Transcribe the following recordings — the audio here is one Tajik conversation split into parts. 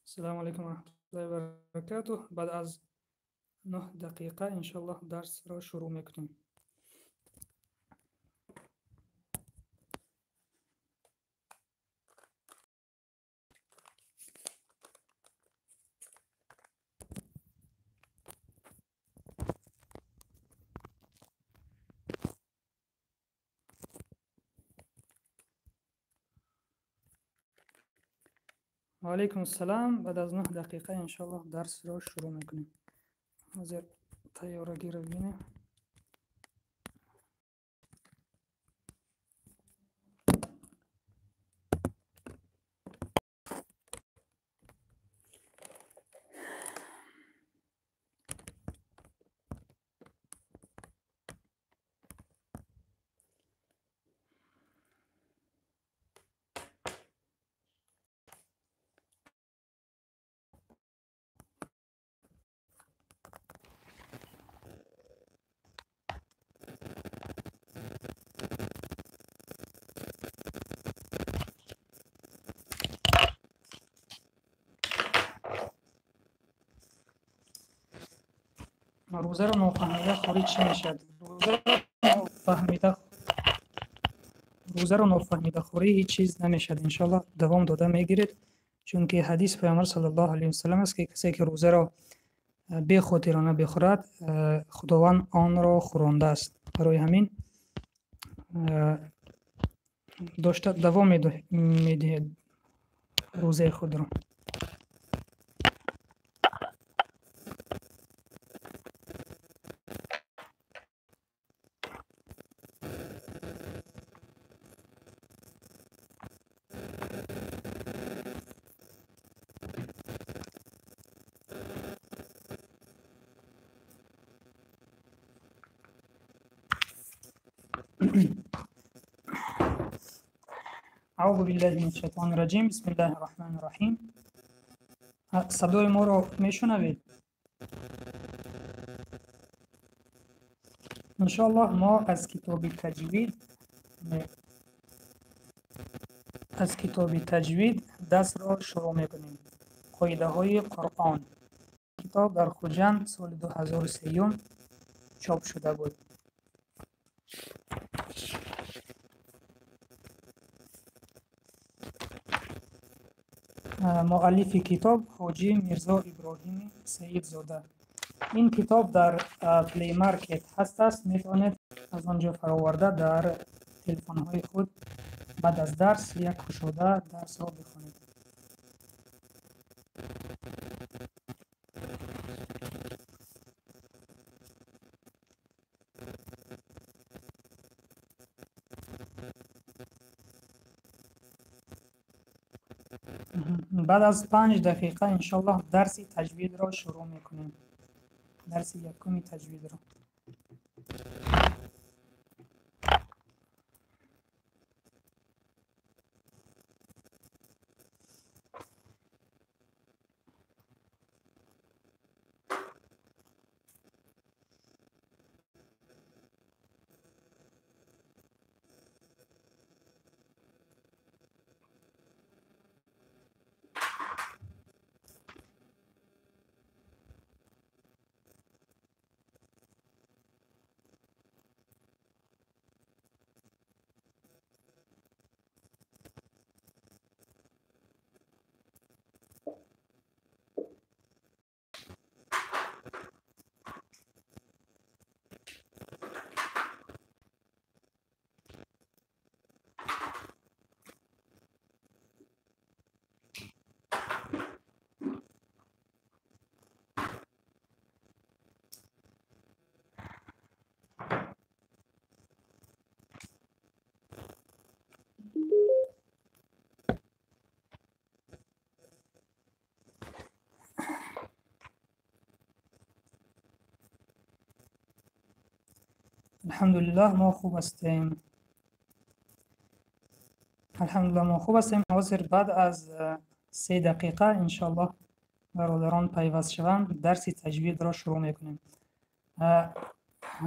Ассалому алайкум ва раҳматуллоҳи ва баракатуҳ. Баъд аз 9 дақиқа иншоаллоҳ дарсро шурӯъ мекунем. Ва алайкум ассалом. Баъд аз 9 дақиқа иншоаллоҳ дарсро шурӯъ мекунем. Ҳозир тайёрагиро бинем. Рӯзаро нофаҳмида хӯрӣ чӣ мешавад? Рӯзаро нофаҳмида хӯрӣ ҳеҷ чиз намешавад. Иншоаллоҳ давом дода мегиред, чунки ҳадис Паёмбар саллаллоҳу алайҳи васаллам аст, ки касе ки рӯзаро бехотирона бихӯрад, Худованд онро хӯрондааст. Барои ҳамин дошта давом медиҳед рӯзаи худро. Аъузу биллаҳи минаш шайтонир раҷим. Бисмиллаҳир раҳмонир раҳим. Садои моро мешунавед? Иншоаллоҳ мо аз китоби таҷвид дарсро шурӯъ мекунем. Қоидаҳои Қуръон. Китоб дар Хуҷанд соли 2003 чоп шуда буд. Муаллифи китоб Ҳоҷӣ Мирзо Иброҳими Саидзода. Ин китоб дар Play Market ҳаст аст, метавонед аз он ҷо фароварда дар телефонҳои худ баъд аз дарс як кушода дарсро бихонед. Баъд аз 5 дақиқа иншоаллоҳ дарси таҷвидро шурӯъ мекунем. Дарси якуми таҷвидро. Алҳамдулиллаҳ мо хуб ҳастем. Алҳамдулиллаҳ мо хуб ҳастем. Ҳозир баъд аз 3 дақиқа иншоаллоҳ бародарон пайваст шаванд, дарси таҷвидро шурӯъ мекунем.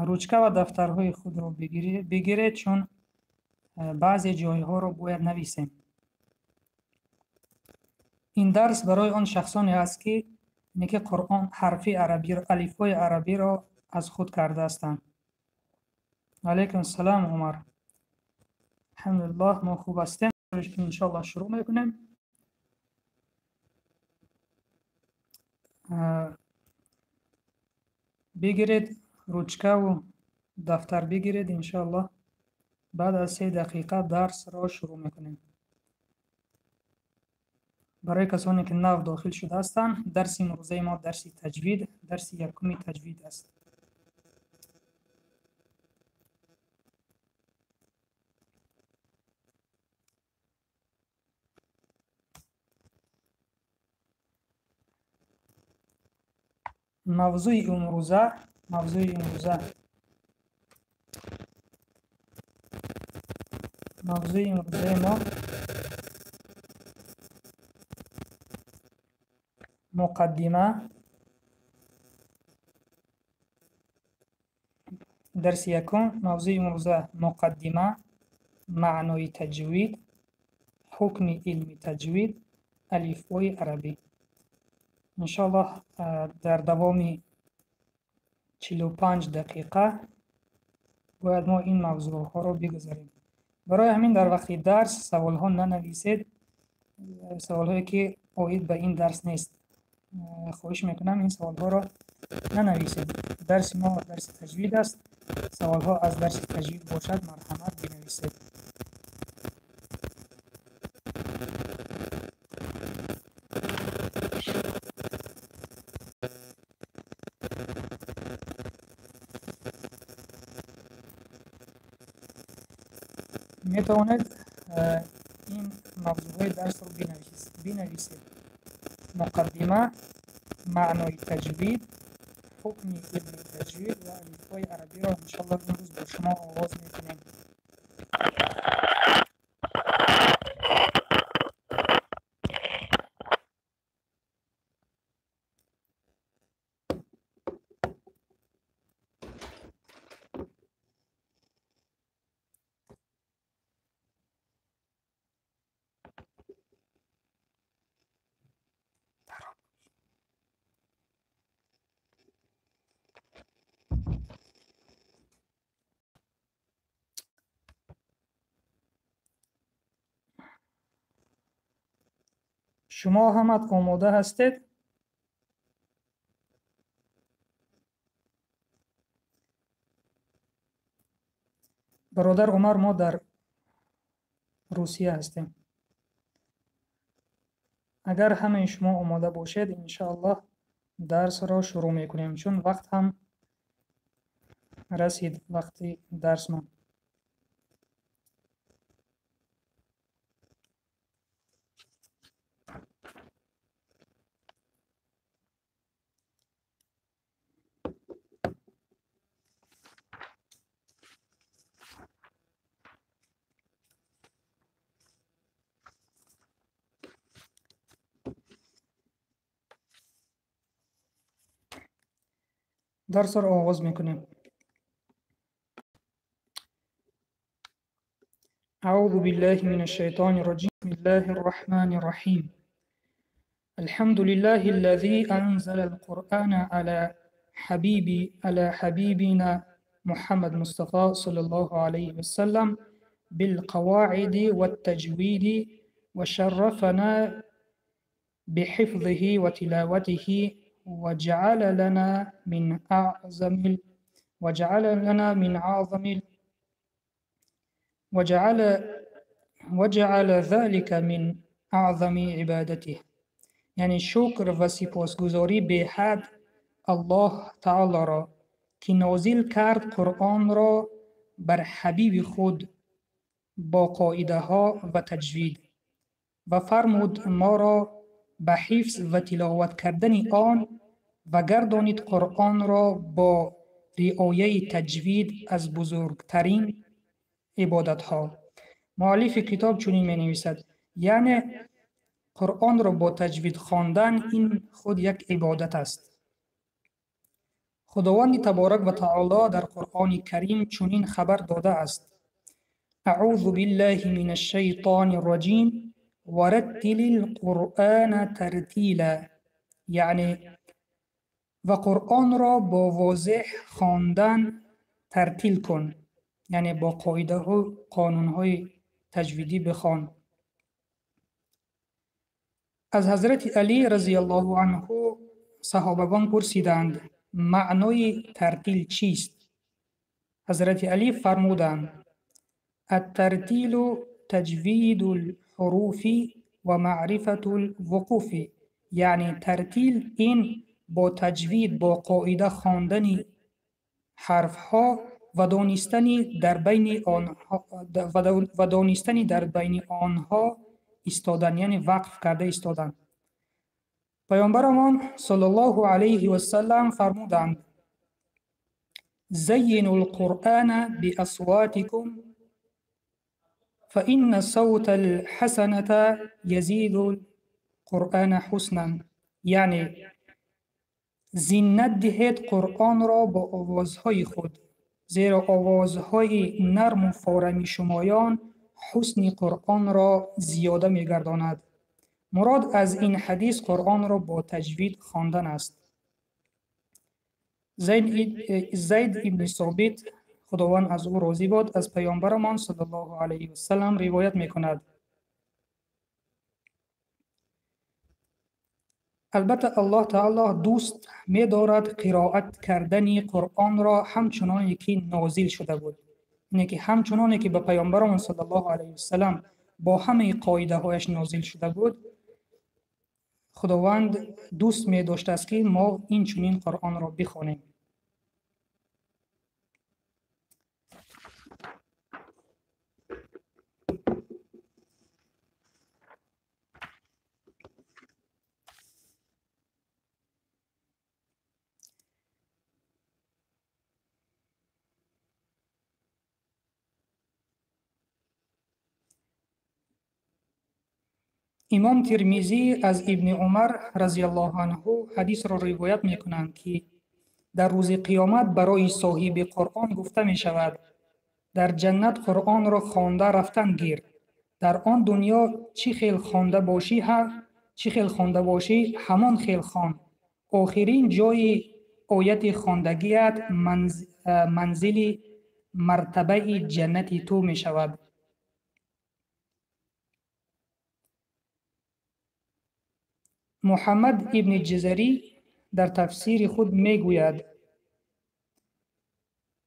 Ручка ва дафтарҳои худро бигиред, чун баъзе ҷойҳоро бояд нависем. Ин дарс барои он шахсоне аст, ки ки Қуръон ҳарфи арабӣ, алифбои арабиро аз худ карда ҳастанд. Алайкум ассалом, Умар. Алҳамдулиллоҳ, мо хуб ҳастем. Иншоаллоҳ шурӯъ мекунем. Бигиред ручкаву дафтар бигиред, иншоаллоҳ баъд аз 3 дақиқа дарсро шурӯъ мекунем. Барои касоне ки нав дохил шуда ҳастанд, дарси имрӯзаи мо дарси таҷвид, дарси якуми таҷвид аст. Мавзӯи имрӯза, мавзӯи имрӯзаи мо муқаддима, дарси якум, мавзӯи имрӯза муқаддима, маънои таҷвид, ҳукми илми таҷвид, алифбои арабӣ. Иншоаллоҳ дар давоми 45 дақиқа бояд мо ин мавзӯъҳоро бигузарем. Барои ҳамин дар вақти дарс саволҳо нанависед, саволҳое ки оид ба ин дарс нест. Хоҳиш мекунам ин саволҳоро нанависед. Дарси мо дарси таҷвид аст. Саволҳо аз дарси таҷвид бошад, марҳамат бинависед. Метавонед ин мавзӯъҳои дарсро бинависед. Муқаддима, маънои таҷвид, ҳукми илми таҷвид ва алифбои арабиро иншоаллоҳ имрӯз бо шумо оғоз мекунем. Шумо ҳамат омода ҳастед? Бародар Умар, мо дар Русия ҳастем. Агар ҳамаи шумо омода бошед, иншоаллоҳ дарсро шурӯъ мекунем, чун вақт ҳам расид, вақти дарсмон. Дарсро оғоз мекунем. Аъузу биллаҳи минаш шайтони раҷим. Бисмиллаҳир раҳмонир раҳим. Алҳамдулиллаҳи аллази анзалал қуръона ала ҳабибина Муҳаммад Мустафо саллаллоҳу алайҳи васаллам билқавоиди ваттаҷвиди ва шаррафана биҳифзиҳи ва тиловатиҳи وجعل لنا من أعظم وجعل لنا من أعظم وجعل وجعل ذلك من أعظم عبادته. یعنی شکر و سپاسگزاری به حد الله تعالی را که نازل کرد قرآن را بر حبیب خود با قاعده ها و تجوید و فرمود ما را به حفظ و تلاوت کردن آن و گردانید قرآن را با رعایت تجوید از بزرگترین عبادت ها. مؤلف کتاب چنین می نویسد، یعنی قرآن را با تجوید خواندن این خود یک عبادت است. خداوند تبارک و تعالی در قرآن کریم چنین خبر داده است: اعوذ بالله من الشیطان الرجیم، ورتل القرآن ترتیلا، یعنی و قرآن را با واضح خواندن ترتیل کن، یعنی با قاعده و قانون‌های تجویدی بخوان. از حضرت علی رضی الله عنه صحابگان پرسیدند معنای ترتیل چیست؟ حضرت علی فرمودند الترتیل تجوید الحروف و معرفت الوقوف، یعنی ترتیل این با تجوید، با قاعده خواندن حرفها و دانستن در بین آنها و دانستن در بین آنها ایستادن، یعنی وقف کرده ایستادن. پیامبرمان صلی الله علیه و سلم فرمودند زینوا القرآن باصواتکم فإن صوت الحسنة یزید القرآن حسنا، یعنی زینت دهید قرآن را با آوازهای خود، زیرا آوازهای نرم و فارمی شمایان حسن قرآن را زیاده می‌گرداند. مراد از این حدیث قرآن را با تجوید خواندن است. زید ابن ثابت خداوند از او راضی باد از پیامبرمان صلی الله علیه و سلم روایت می‌کند البته الله تعالی دوست می‌دارد قرائت کردن قرآن را همچنانی که نازل شده بود، یعنی که همچنانی که به پیامبرمان صلی الله علیه و سلم با همه قاعده هایش نازل شده بود، خداوند دوست می داشت است که ما این چنین قرآن را بخوانیم. امام ترمذی از ابن عمر رضی الله عنه حدیث را روایت میکنند که در روز قیامت برای صاحب قرآن گفته می شود در جنت قرآن را خوانده رفتن گیر، در آن دنیا چی خیل خوانده باشی چی خیل خوانده باشی همان خیل خوان، آخرین جای آیت خواندگیت منزل مرتبه جنت تو می شود. محمد ابن جزری در تفسیر خود میگوید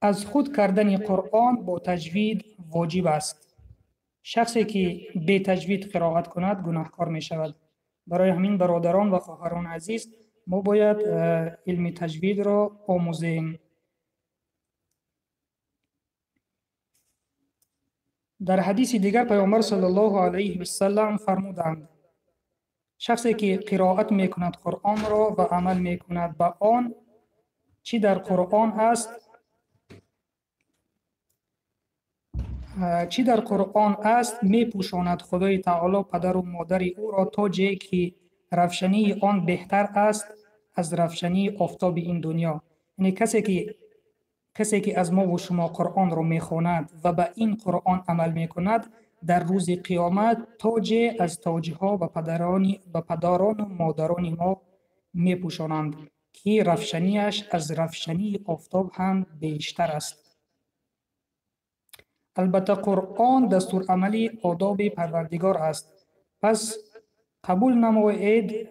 از خود کردن قرآن با تجوید واجب است. شخصی که بی تجوید قرائت کند گناهکار می شود. برای همین برادران و خواهران عزیز ما باید علم تجوید را آموزیم. در حدیث دیگر پیامبر صلی الله علیه و سلم فرمودند شخصی که قرائت میکند قرآن را و عمل میکند به آن چی در قرآن است، چی در قرآن است میپوشاند خدای تعالی پدر و مادر او را تا جایی که روشنی آن بهتر است از روشنی آفتاب این دنیا. یعنی کسی که از ما و شما قرآن را میخواند و به این قرآن عمل میکند در روز قیامت تاج از تاجها و پدران و مادران ما میپوشانند که روشنیش از روشنی آفتاب هم بیشتر است. البته قرآن دستور عملی آداب پروردگار است، پس قبول نمایید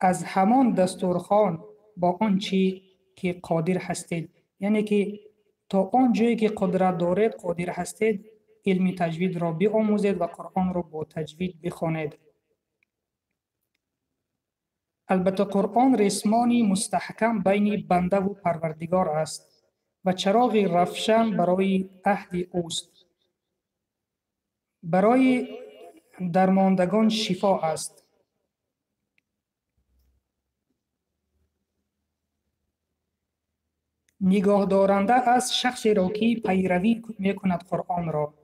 از همان دستورخوان با آنچه که قادر هستید، یعنی که تا آن جایی که قدرت دارید قادر هستید علم تجوید را بیاموزید و قرآن را با تجوید بخوانید. البته قرآن ریسمانی مستحکم بین بنده و پروردگار است و چراغ روشن برای عهد اوست، برای درماندگان شفا است. نگاه دارنده است شخصی را که پیروی میکند قرآن را،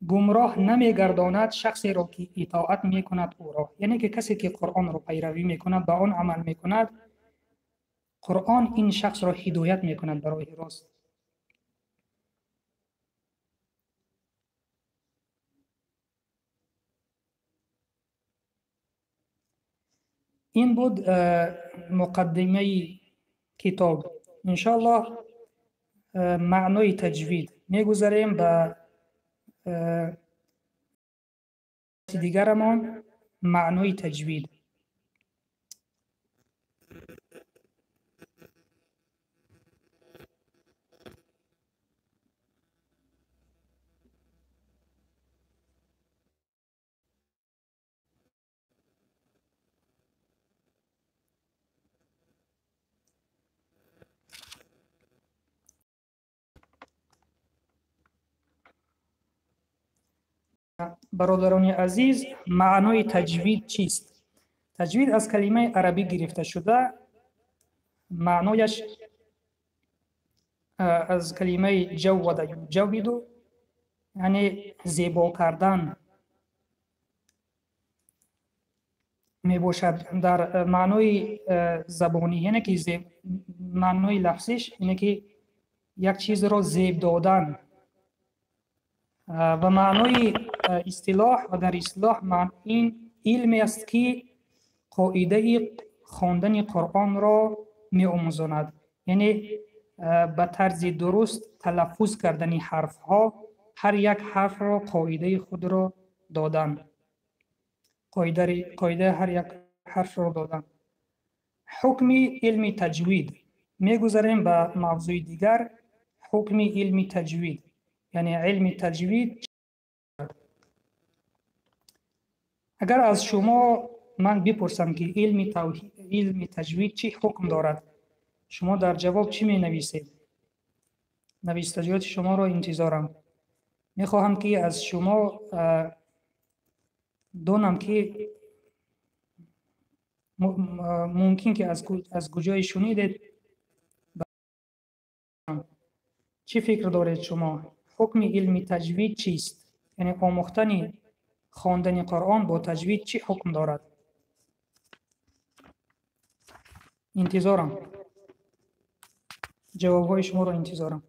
گمراه نمیگرداند شخصی را که اطاعت میکند او را. یعنی که کسی که قرآن را پیروی میکند، به آن عمل میکند، قرآن این شخص را هدایت میکند برای راست. Ин буд муқаддимаи китоб. Иншоаллоҳ маънои таҷвид мегузарем ба дигарамон, маънои таҷвид. Бародарони азиз, маънои таҷвид чист? Таҷвид аз калимаи арабӣ гирифта шуда, маънояш аз калимаи ҷаввада юҷаввиду, яъне зебо кардан мебошад. Дар маънои забонӣ, яъне ки маънои лафзиш, яъне ки як чизро зеб додан, ва маънои истилоҳ ва дар истилоҳ ин илме аст, ки қоидаи хондани Қуръонро меомӯзонад, яъне ба тарзи дуруст талаффуз кардани ҳарфҳо, ҳар як ҳарфро қоидаи худро додан, қоидаи ҳар як ҳарфро додан. Ҳукми илми таҷвид. Мегузарем ба мавзӯи дигар, ҳукми илми таҷвид, яъне илми таҷвид. Агар аз шумо ман бипурсам, ки илми таҷвид чӣ ҳукм дорад, шумо дар ҷавоб чӣ менависед? Навистаҷоти шуморо интизорам. Мехоҳам, ки аз шумо донам, ки мумкин ки аз куҷое шунидед, чӣ фикр доред шумо? Ҳукми илми таҷвид чист? Яъне омӯхтани хондани Қуръон бо таҷвид чӣ ҳукм дорад? Интизорам. Ҷавобҳои шуморо интизорам.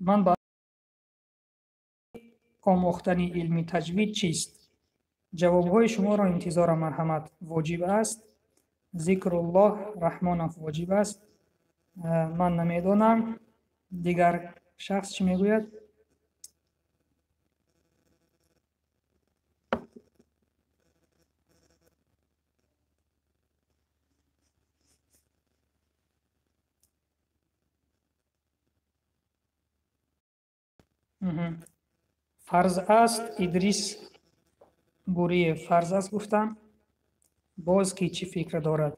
Ман ба омӯхтани илми таҷвид чист? Ҷавобҳои шуморо интизорам. Марҳамат. Воҷиб аст. Зикруллоҳ Раҳмонов, воҷиб аст. Ман намедонам. Дигар шахс чӣ мегӯяд? Фарз аст. Идрис Буриев фарз аст гуфтам. Боз ки чӣ фикр дорад?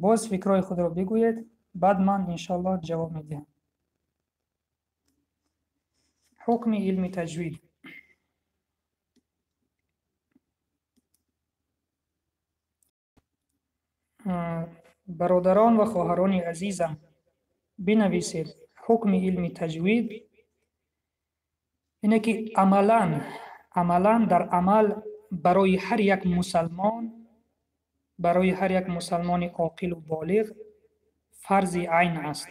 Боз фикрҳои худро бигӯед, баъд ман иншоаллоҳ ҷавоб медиҳам. Ҳукми илми таҷвид. Бародарон ва хоҳарони азизам, бинависед ҳукми илми таҷвид ине ки амалан дар амал барои ҳар як мусалмон, барои ҳар як мусалмони оқилу болиғ фарзи айн аст.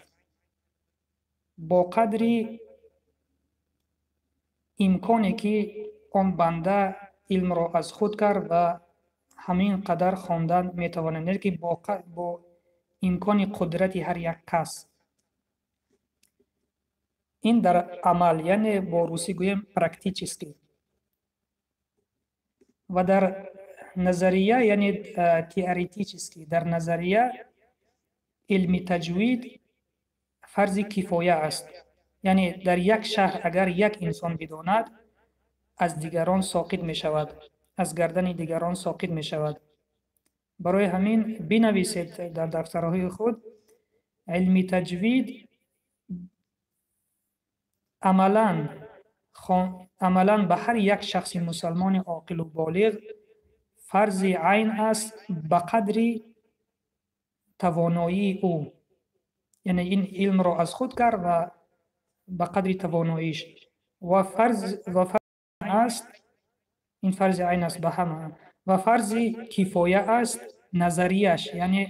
Бо қадри имконе ки он банда илмро аз худ кард ва ҳамин қадар хондан метавонад, яъне ки бо имкони қудрати ҳар як кас. Ин дар амал, яъне бо русӣ гӯем практически. Ва дар назария, яъне теоретически, дар назария илми таҷвид фарзи кифоя аст. Яъне дар як шаҳр агар як инсон бидонад, аз дигарон соқит мешавад, аз гардани дигарон соқит мешавад. Барои ҳамин бинависед дар дафтарҳои худ илми таҷвид амалан ба ҳар як шахси мусалмони оқилу болиғ фарзи айн аст ба қадри тавоноии ӯ, яъне ин илмро аз худ кард ва ба қадри тавоноиш. Ва фарз аст, ин фарзи айн аст ба ҳама, ва фарзи кифоя аст назарияш, яъне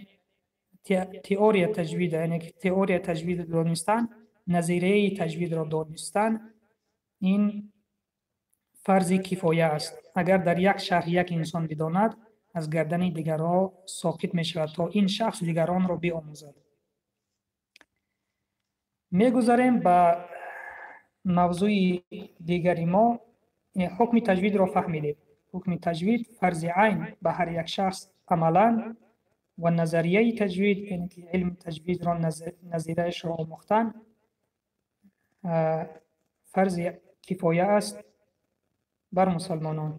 теория таҷвид, яъне теория таҷвид донистан, назарияи таҷвидро донистан, ин фарзи кифоя аст. Агар дар як шаҳр як инсон бидонад, аз гардани дигарҳо соқит мешавад, то ин шахс дигаронро биомӯзад. Мегузарем ба мавзӯи дигари мо. Ҳукми таҷвидро фаҳмидем. Ҳукми таҷвид фарзи айн ба ҳар як шахс амалан, ва назарияи таҷвид, яъне ки илми таҷвидро назарияшро омӯхтан фарзи кифоя аст бар мусалмонон.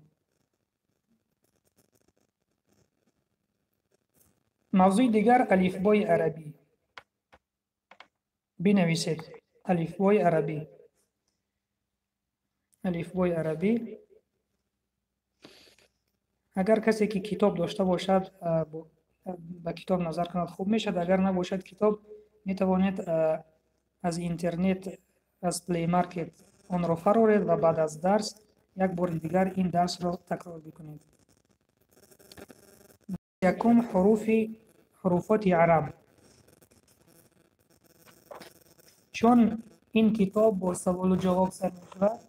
Мавзӯи дигар алифбои арабӣ. Бинависед алифбои арабӣ. Алифбои арабӣ. Агар касе ки китоб дошта бошад, ба китоб назар кунад хуб мешавад. Агар набошад китоб, метавонед аз интернет, аз Play Market онро фароред ва баъд аз дарс як бори дигар ин дарсро такрор бикунед. Якум ҳуруфоти араб. Чун ин китоб бо саволу ҷавоб сар мешавад,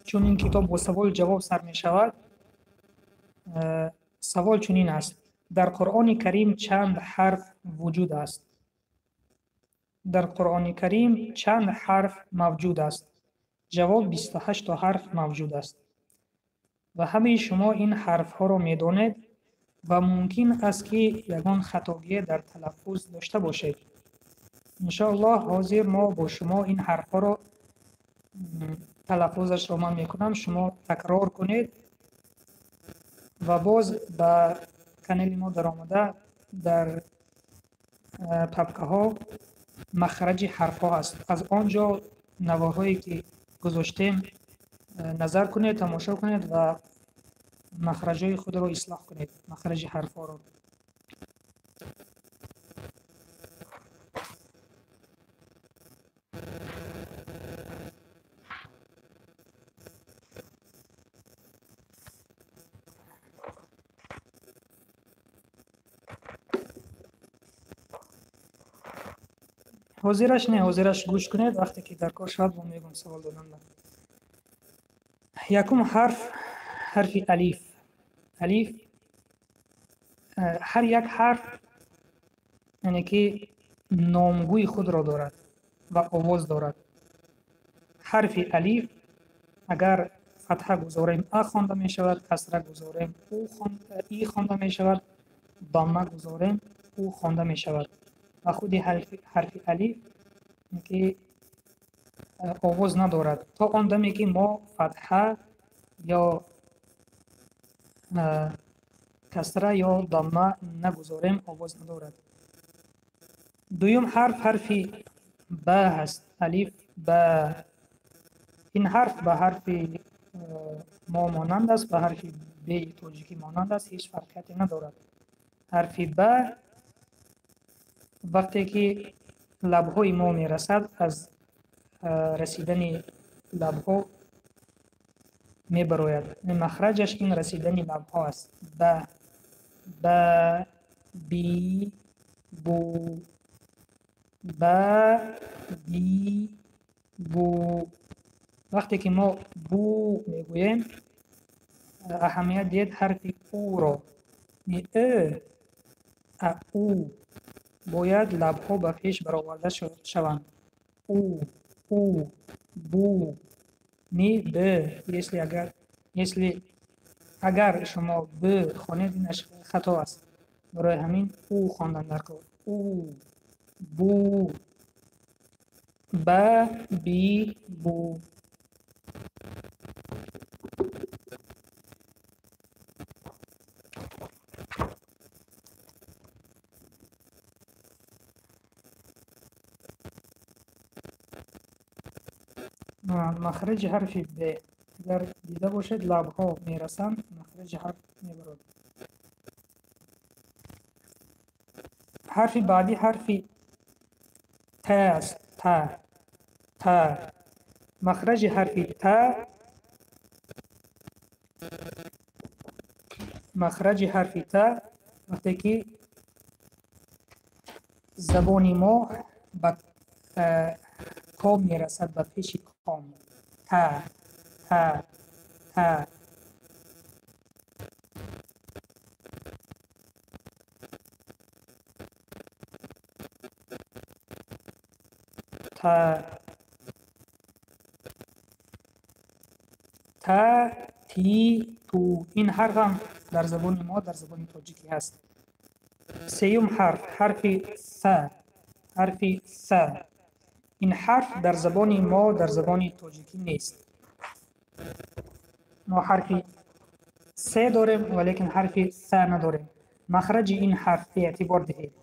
чун ин китоб бо саволу ҷавоб сар мешавад, савол чунин аст: дар Қуръони Карим чанд ҳарф вуҷуд аст? Дар Қуръони Карим чанд ҳарф мавҷуд аст? Ҷавоб: 28 ҳарф мавҷуд аст. Ва ҳамаи шумо ин ҳарфҳоро медонед ва мумкин аст, ки ягон хатогие дар талаффуз дошта бошед. Иншоаллоҳ ҳозир мо бо шумо ин ҳарфҳоро талаффузашро ман мекунам, шумо такрор кунед ва боз ба канали мо даромада дар папкаҳо махраҷи ҳарфҳо аст. Аз он ҷо наворҳое ки гузоштем назар кунед, тамошо кунед ва махраҷҳои худро ислоҳ кунед, махраҷи ҳарфҳоро. Ҳозираш не, ҳозираш гӯш кунед, вақте ки дар кор шавад бо мегӯм савол доданда. Якум ҳарф ҳарфи алиф. Алиф, ҳар як ҳарф яъне ки номгӯи худро дорад ва овоз дорад. Ҳарфи алиф агар фатҳа гузорем а хонда мешавад, касра гузорем и хонда мешавад, дамма гузорем у хонда мешавад. Ва худи ҳарфи алиф ки овоз надорад то он даме ки мо фатҳа ё касра ё дамма нагузорем, овоз надорад. Дуюм ҳарф ҳарфи ба ҳаст. Алиф ба. Ин ҳарф ба ҳарфи мо монанд аст, ба ҳарфи беи тоҷикӣ монанд аст, ҳеҷ фарқияте надорад. Ҳарфи ба вақте ки лабҳои мо мерасад, аз расидани лабҳо мебарояд. Махраҷаш ин расидани лабҳо аст. Ба, ба, би, бу, ба, би, бу. Вақте ки мо бу мегӯем, аҳамият диҳед ҳарфи уро. Не э, а у. Бояд лабҳо ба пеш бароварда шаванд. У, у, бу, не б. Если агар шумо б хонед, ин хато аст. Барои ҳамин у хондан дар кор. У, бу, ба, би, бу. Махраҷи ҳарфи б агар дида бошед, лабҳо мерасанд, махраҷи ҳарф мебарад. Ҳарфи баъдӣ ҳарфи Т аст. Т. Т. Махраҷи ҳарфи Т, махраҷи ҳарфи Т вақте ки забони мо ба ком мерасад, ба пеши ком. Т, Т, Т. Т, Т, Ти, Ту. Ин ҳарф ҳам дар забони мо, дар забони тоҷикӣ ҳаст. Сеюм ҳарф, ҳарфи С, ҳарфи С. Ин ҳарф дар забони мо, дар забони тоҷикӣ нест. Мо ҳарфи С дорем, валекин ҳарфи С надорем. Махраҷи ин ҳарф эътибор диҳед.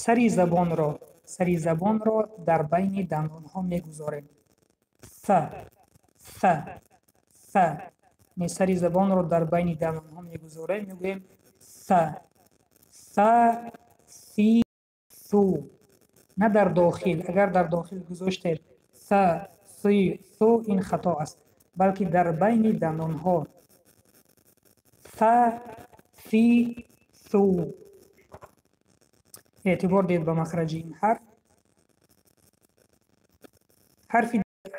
Сари забонро, сари забонро дар байни дандонҳо мегузорем. С, С, С. Не, сари забонро дар байни дандонҳо мегузорем, мегӯем С, С, Си, Су. На дар дохил. Агар дар дохил гузоштед С, Си, Су, ин хато аст, балки дар байни дандонҳо. С, Си, Су. Эътибор диҳед ба махраҷи ин ҳарф.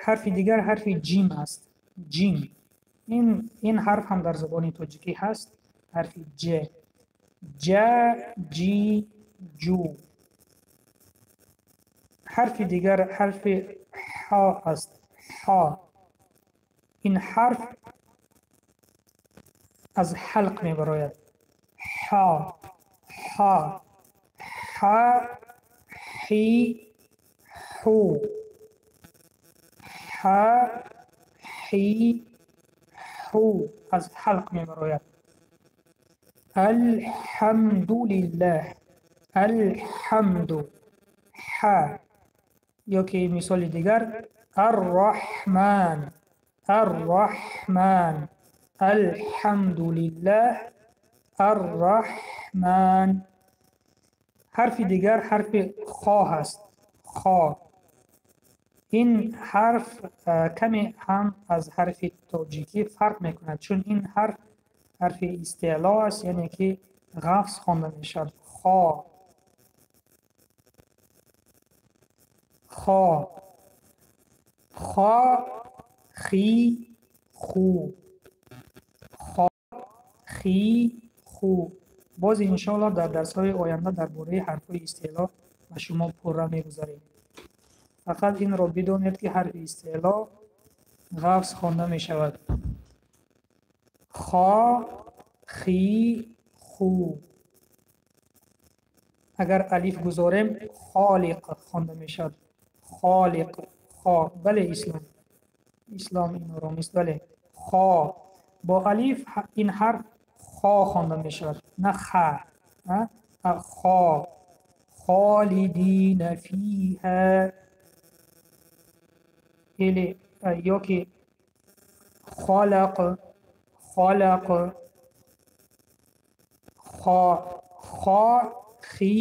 Ҳарфи дигар ҳарфи ҷим аст. Ҷим. Ин ҳарф ҳам дар забони тоҷикӣ ҳаст. Ҳарфи ҷ. Ҷ, ҷи, ҷу. Ҳарфи дигар ҳарфи ҳо аст. Ҳо. Ин ҳарф аз ҳалқ мебарояд. Ҳо, ҳо, ҳа, ҳи, ҳу. Ҳа, ҳи, ҳу аз ҳалқ мебарояд. Алҳамдулиллаҳ, алҳамду, ҳа. Ё ки мисоли дигар Арраҳман, Арраҳман, алҳамдулиллаҳ, Арраҳман. Ҳарфи дигар ҳарфи хо ҳаст. Хо. Ин ҳарф каме ҳам аз ҳарфи тоҷикӣ фарқ мекунад, чун ин ҳарф ҳарфи истеъло аст, яъне ки ғафз хонда мешавад. Хо, хо, хо, хи, ху. Хо, хи, ху. Боз иншоаллоҳ дар дарсҳои оянда дар бораи ҳарфҳои истеъло ба шумо пурра мегузарем. Фақат инро бидонед, ки ҳарфи истеъло ғафз хонда мешавад. Хо, хи, ху. Агар алиф гузорем, холиқ хонда мешавад. Холиқ, хо. Бале, ислом. Ислом ин оромист, бале. Хо. Бо алиф ин ҳарф хо хонда мешавад, на ха. Хо. Холидина фиҳа. Или ё ки холақ, холақ, хо, хо, хи,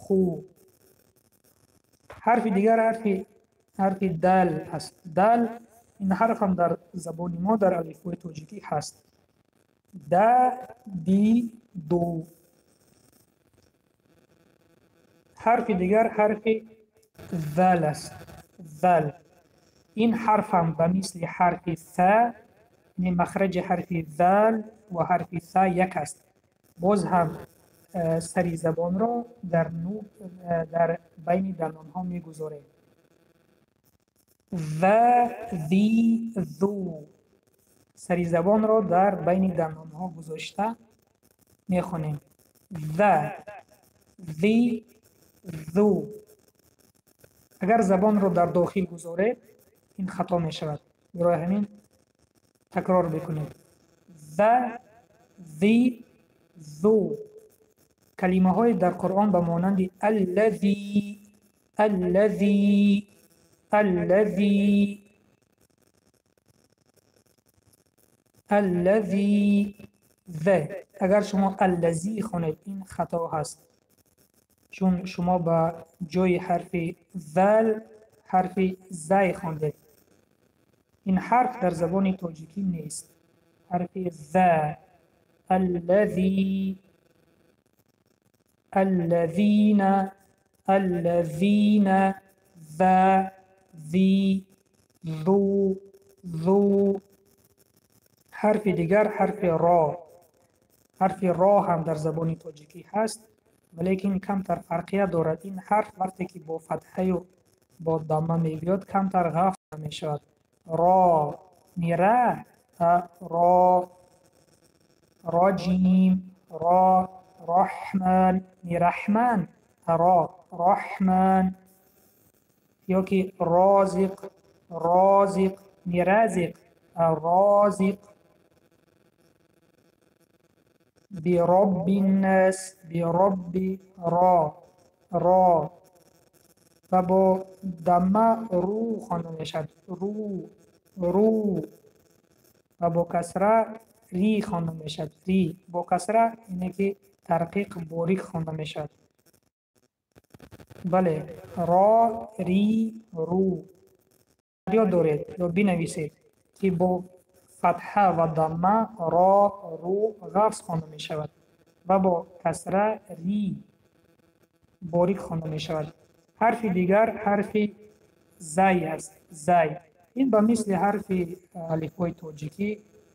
ху. Ҳарфи дигар ҳарфи дал аст. Дал, ин ҳарф ҳам дар забони мо, дар алифбои тоҷикӣ ҳаст. Да, ди, ду. Ҳарфи дигар ҳарфи зал аст. Зал. Ин ҳарф ҳам ба мисли ҳарфи са, яъне махраҷи ҳарфи зал ва ҳарфи са як аст. Боз ҳам сари забонро дар байни дандонҳо мегузорем. Ва, зи, зу. Сари забонро дар байни дандонҳо гузошта мехонем. Ва, зи, зу. Агар забонро дар дохил гузоред, ин хато мешавад. Барои ҳамин такрор бикунед. Ва, зи, зу. Калимаҳои дар Қуръон ба монанди аллази, аллази, аллази, аллази, ва. Агар шумо аллази хонед, ин хато ҳаст, чун шумо ба ҷои ҳарфи зал ҳарфи зай хондед. Ин ҳарф дар забони тоҷикӣ нест. Ҳарфи за, аллази, аллазина, аллазина, за, зи, зу, зу. Ҳарфи дигар ҳарфи ро. Ҳарфи ро ҳам дар забони тоҷикӣ ҳаст, валекин камтар фарқият дорад. Ин ҳарф вақте ки бо фатҳаю бо дамма мебиёд, камтар ғафз мешавад. Ро, не ра, а ро, роҷим, ро, роҳман, не раҳман, а ро, роҳман, ё ки розиқ, розиқ, не разиқ, а розиқ. Бироббиннас, биробби, ро, ро. Ва бо дамма ру хонда мешавад. Ру, ру. Ва бо касра ри хонда мешавад. Ри. Бо касра ине ки тарқиқ борик хонда мешавад. Бале, ро, ри, ру. Ёд доред ё бинависед, ки бо фатҳа ва дамма ро, ру ғафз хонда мешавад ва бо касра ри борик хонда мешавад. Ҳарфи дигар ҳарфи зай аст. Зай. Ин ба мисли ҳарфи алифбои тоҷикӣ,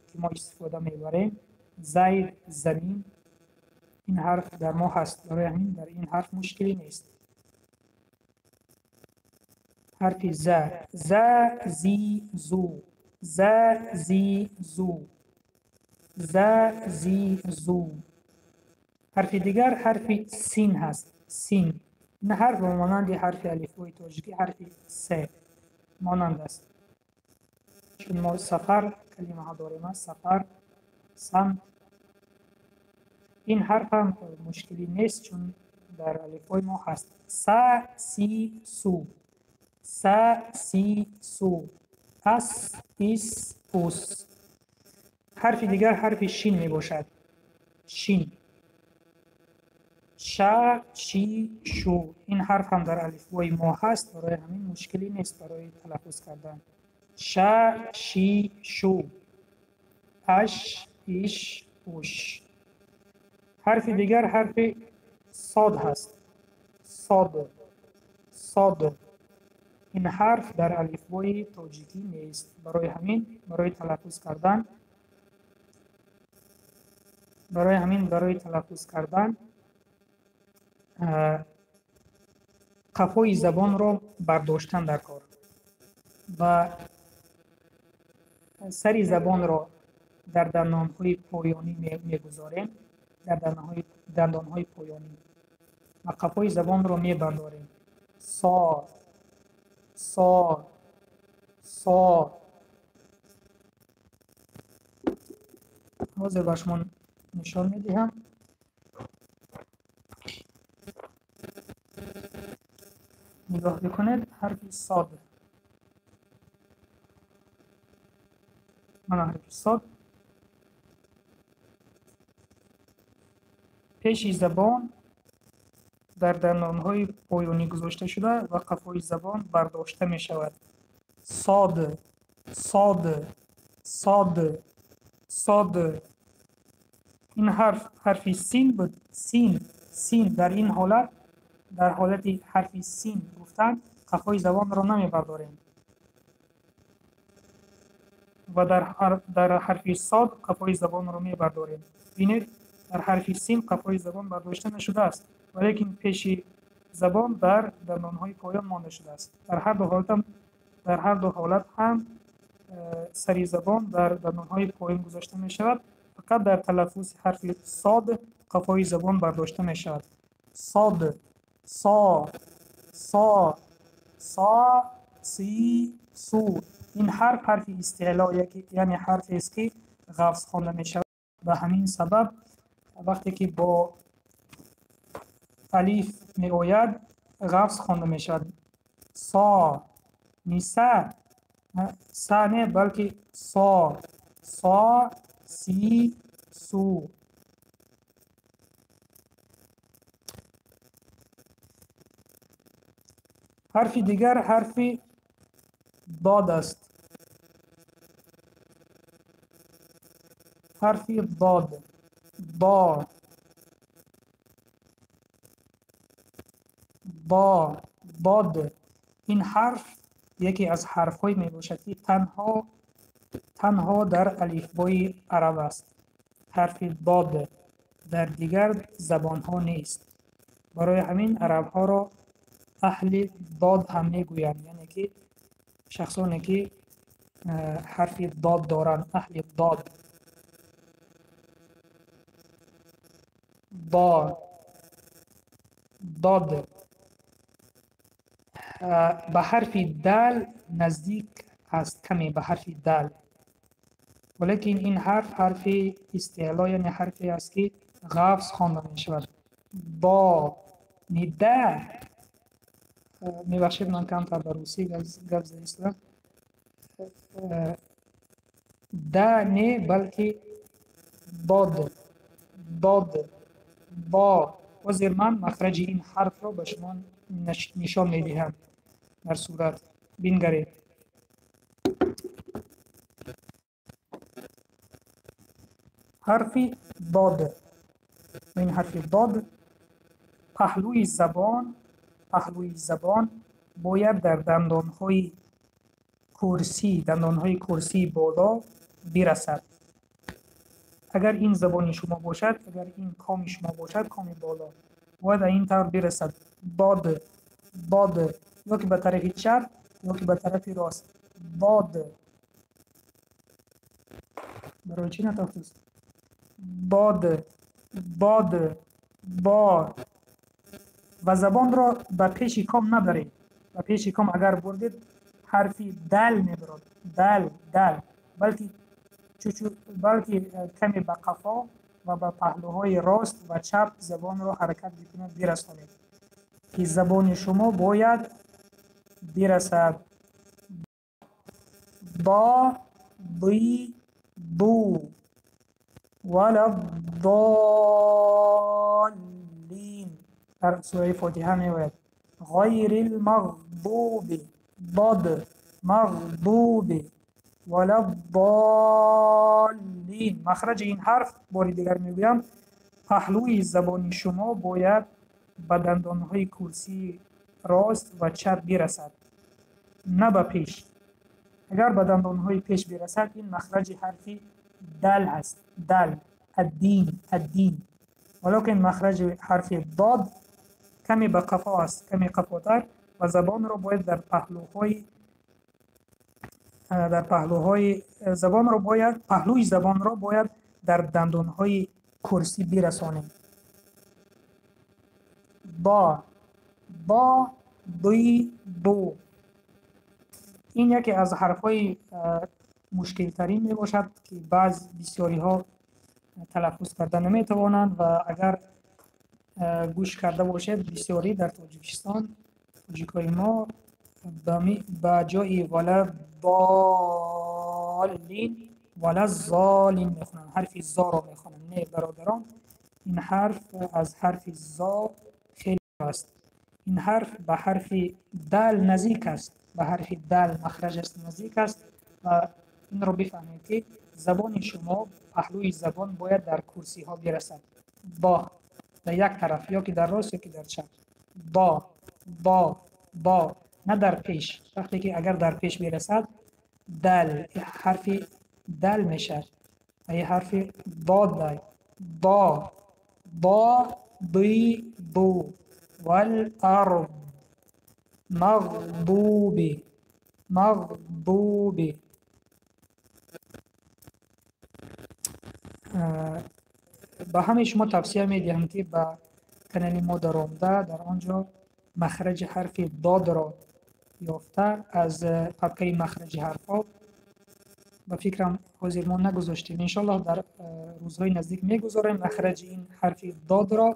ки мо истифода мебарем, зай, замин, ин ҳарф дар мо ҳаст. Барои ҳамин дар ин ҳарф мушкилӣ нест. Ҳарфи за, за, зи, зу, за, зи, зу, за, зи, зу. Ҳарфи дигар ҳарфи син ҳаст. Син. Ин ҳарф ба монанди ҳарфи алифбои тоҷикӣ ҳарфи с монанд аст. Чун мо сафар калимаҳо дорем, сафар, самт. Ин ҳарф ҳам мушкилӣ нест, чун дар алифбои мо ҳаст. Са, си, су, са, си, су, ас, ис, ус. Ҳарфи дигар ҳарфи шин мебошад. Шин. Ша, ши, шу. Ин ҳарф ҳам дар алифбои мо ҳаст, барои ҳамин мушкилӣ нест барои талаффуз кардан. Ша, ши, шу, аш, иш, уш. Ҳарфи дигар ҳарфи сод ҳаст. Сод, сод. Ин ҳарф дар алифбои тоҷикӣ нест. Барои ҳамин барои талаффуз кардан, барои ҳамин барои талаффуз кардан қафои забонро бардоштан дар кор ва сари забонро дар дандонҳои поёнӣ мегузорем, дар дандонҳои поёнӣ ва қафои забонро мебардорем. Со, со, со. Ҳозир ба шумо нишон медиҳам. Нигоҳ бикунед, ҳарфи сод. Мана ҳарфи сод. Пеши забон дар дандонҳои поёнӣ гузошта шуда ва қафои забон бардошта мешавад. Сод, сод, сод, сод. Ин ҳарф ҳарфи син буд. Син, син. Дар ин ҳолат, дар ҳолати ҳарфи син гуфтан, қафои забонро намебардорем ва дар ҳарфи сод қафои забонро мебардорем. Бинед, дар ҳарфи син қафои забон бардошта нашудааст, валекин пеши забон дар дандонҳои поён монда шудааст. Дар ҳар ду ҳолат ҳам, дар ҳар ду ҳолат ҳам сари забон дар дандонҳои поён гузошта мешавад, фақат дар талаффузи ҳарфи сод қафои забон бардошта мешавад. Сод, со, со, со, си, су. Ин ҳарф ҳарфи истеъло, яъне ҳарфест, ки ғафз хонда мешавад. Ба ҳамин сабаб вақте ки бо алиф меояд, ғафз хонда мешавад. Со, не са, са не, балки со, со, си, су. Ҳарфи дигар ҳарфи дод аст. Ҳарфи дод. До. До. Дод. Ин ҳарф яке аз ҳарфҳое мебошад, ки танҳо дар алифбои араб аст. Ҳарфи дод дар дигар забонҳо нест. Барои ҳамин арабҳоро аҳли дод ҳам мегӯянд, яъне ки шахсоне ки ҳарфи дод доранд, аҳли дод. До. Дод ба ҳарфи дал наздик аст, каме ба ҳарфи дал, валекин ин ҳарф ҳарфи истеъло, яъне ҳарфе аст, ки ғафз хонда мешавад. Бо нида. Мебахшед, ман камтар ба русӣ гап задистам. Да не, балки дод. Дод. Бо. Ҳозир ман махраҷи ин ҳарфро ба шумо нишон медиҳам дар сурат. Бингаред. Ҳарфи дод. Ин ҳарфи дод паҳлӯи забон, паҳлӯи забон бояд дар дандонҳои курсӣ, дандонҳои курсии боло бирасад. Агар ин забони шумо бошад, агар ин коми шумо бошад, коми боло бояд ин тавр бирасад. Дод. Дод. Ё ки ба тарафи чап, ё ки ба тарафи рост. Дод. Барои чӣ натофтааст? Дод. Дод. Бо. Ва забонро ба пеши ком набаред. Ба пеши ком агар бурдед, ҳарфи дал мебарад. Дал, дал. Балки чучу, балки каме ба қафо ва ба паҳлӯҳои рост ва чап забонро ҳаракат бикунед, бирасонед, ки забони шумо бояд бирасад. Бо, би, бу. Валад-доллин. Дар сураи Фотиҳа меояд. Ғайрил мағдуби. Дод. Мағдуби. Валад-доллин. Махраҷи ин ҳарф, бори дигар мегӯям, паҳлӯи забони шумо бояд ба дандонҳои курсии рост ва чап бирасад, на ба пеш. Агар ба дандонҳои пеш бирасад, ин махраҷи ҳарфи дал аст. Дал. Аддин. Аддин. Валокин махраҷи ҳарфи дод каме ба қафо аст, каме қафотар, ва забонро бояд дар паҳлӯҳои, дар паҳлӯҳои забонро бояд, паҳлӯи забонро бояд дар дандонҳои курсӣ бирасонем. Бо. Бо. Би. Бу. Ин яке аз ҳарфҳои мушкилтарин мебошад, ки баъз бисёриҳо талаффуз карда наметавонанд, ва агар гӯш карда бошед, бисёрӣ дар Тоҷикистон тоҷикои мо ба ҷои вала доллин вала золин мехонанд, ҳарфи зоро мехонанд. Не, бародарон, ин ҳарф аз ҳарфи зо хеле аст. Ин ҳарф ба ҳарфи дал наздик аст, ба ҳарфи дал махраҷ аст, наздик аст. Ва инро бифаҳмед, ки забони шумо, паҳлӯи забон бояд дар курсиҳо бирасад. Бо. Дар як тараф, ё ки дар рост, ё ки дар чап. Бо. Бо. Бо. На дар пеш. Вақте ки агар дар пеш бирасад, дал, ҳарфи дал мешавад. Ва ин ҳарфи дод. Бо. Бо. Би. Бу. Вал ард. Мағдуби. Мағдуби. Ба ҳамаи шумо тавсия медиҳам, ки ба канали мо даромада, дар он ҷо махраҷи ҳарфи додро ёфта, аз папкаи махраҷи ҳарфҳо, ба фикрам ҳозир мо нагузоштем, иншоаллоҳ дар рӯзҳои наздик мегузорем махраҷи ин ҳарфи додро,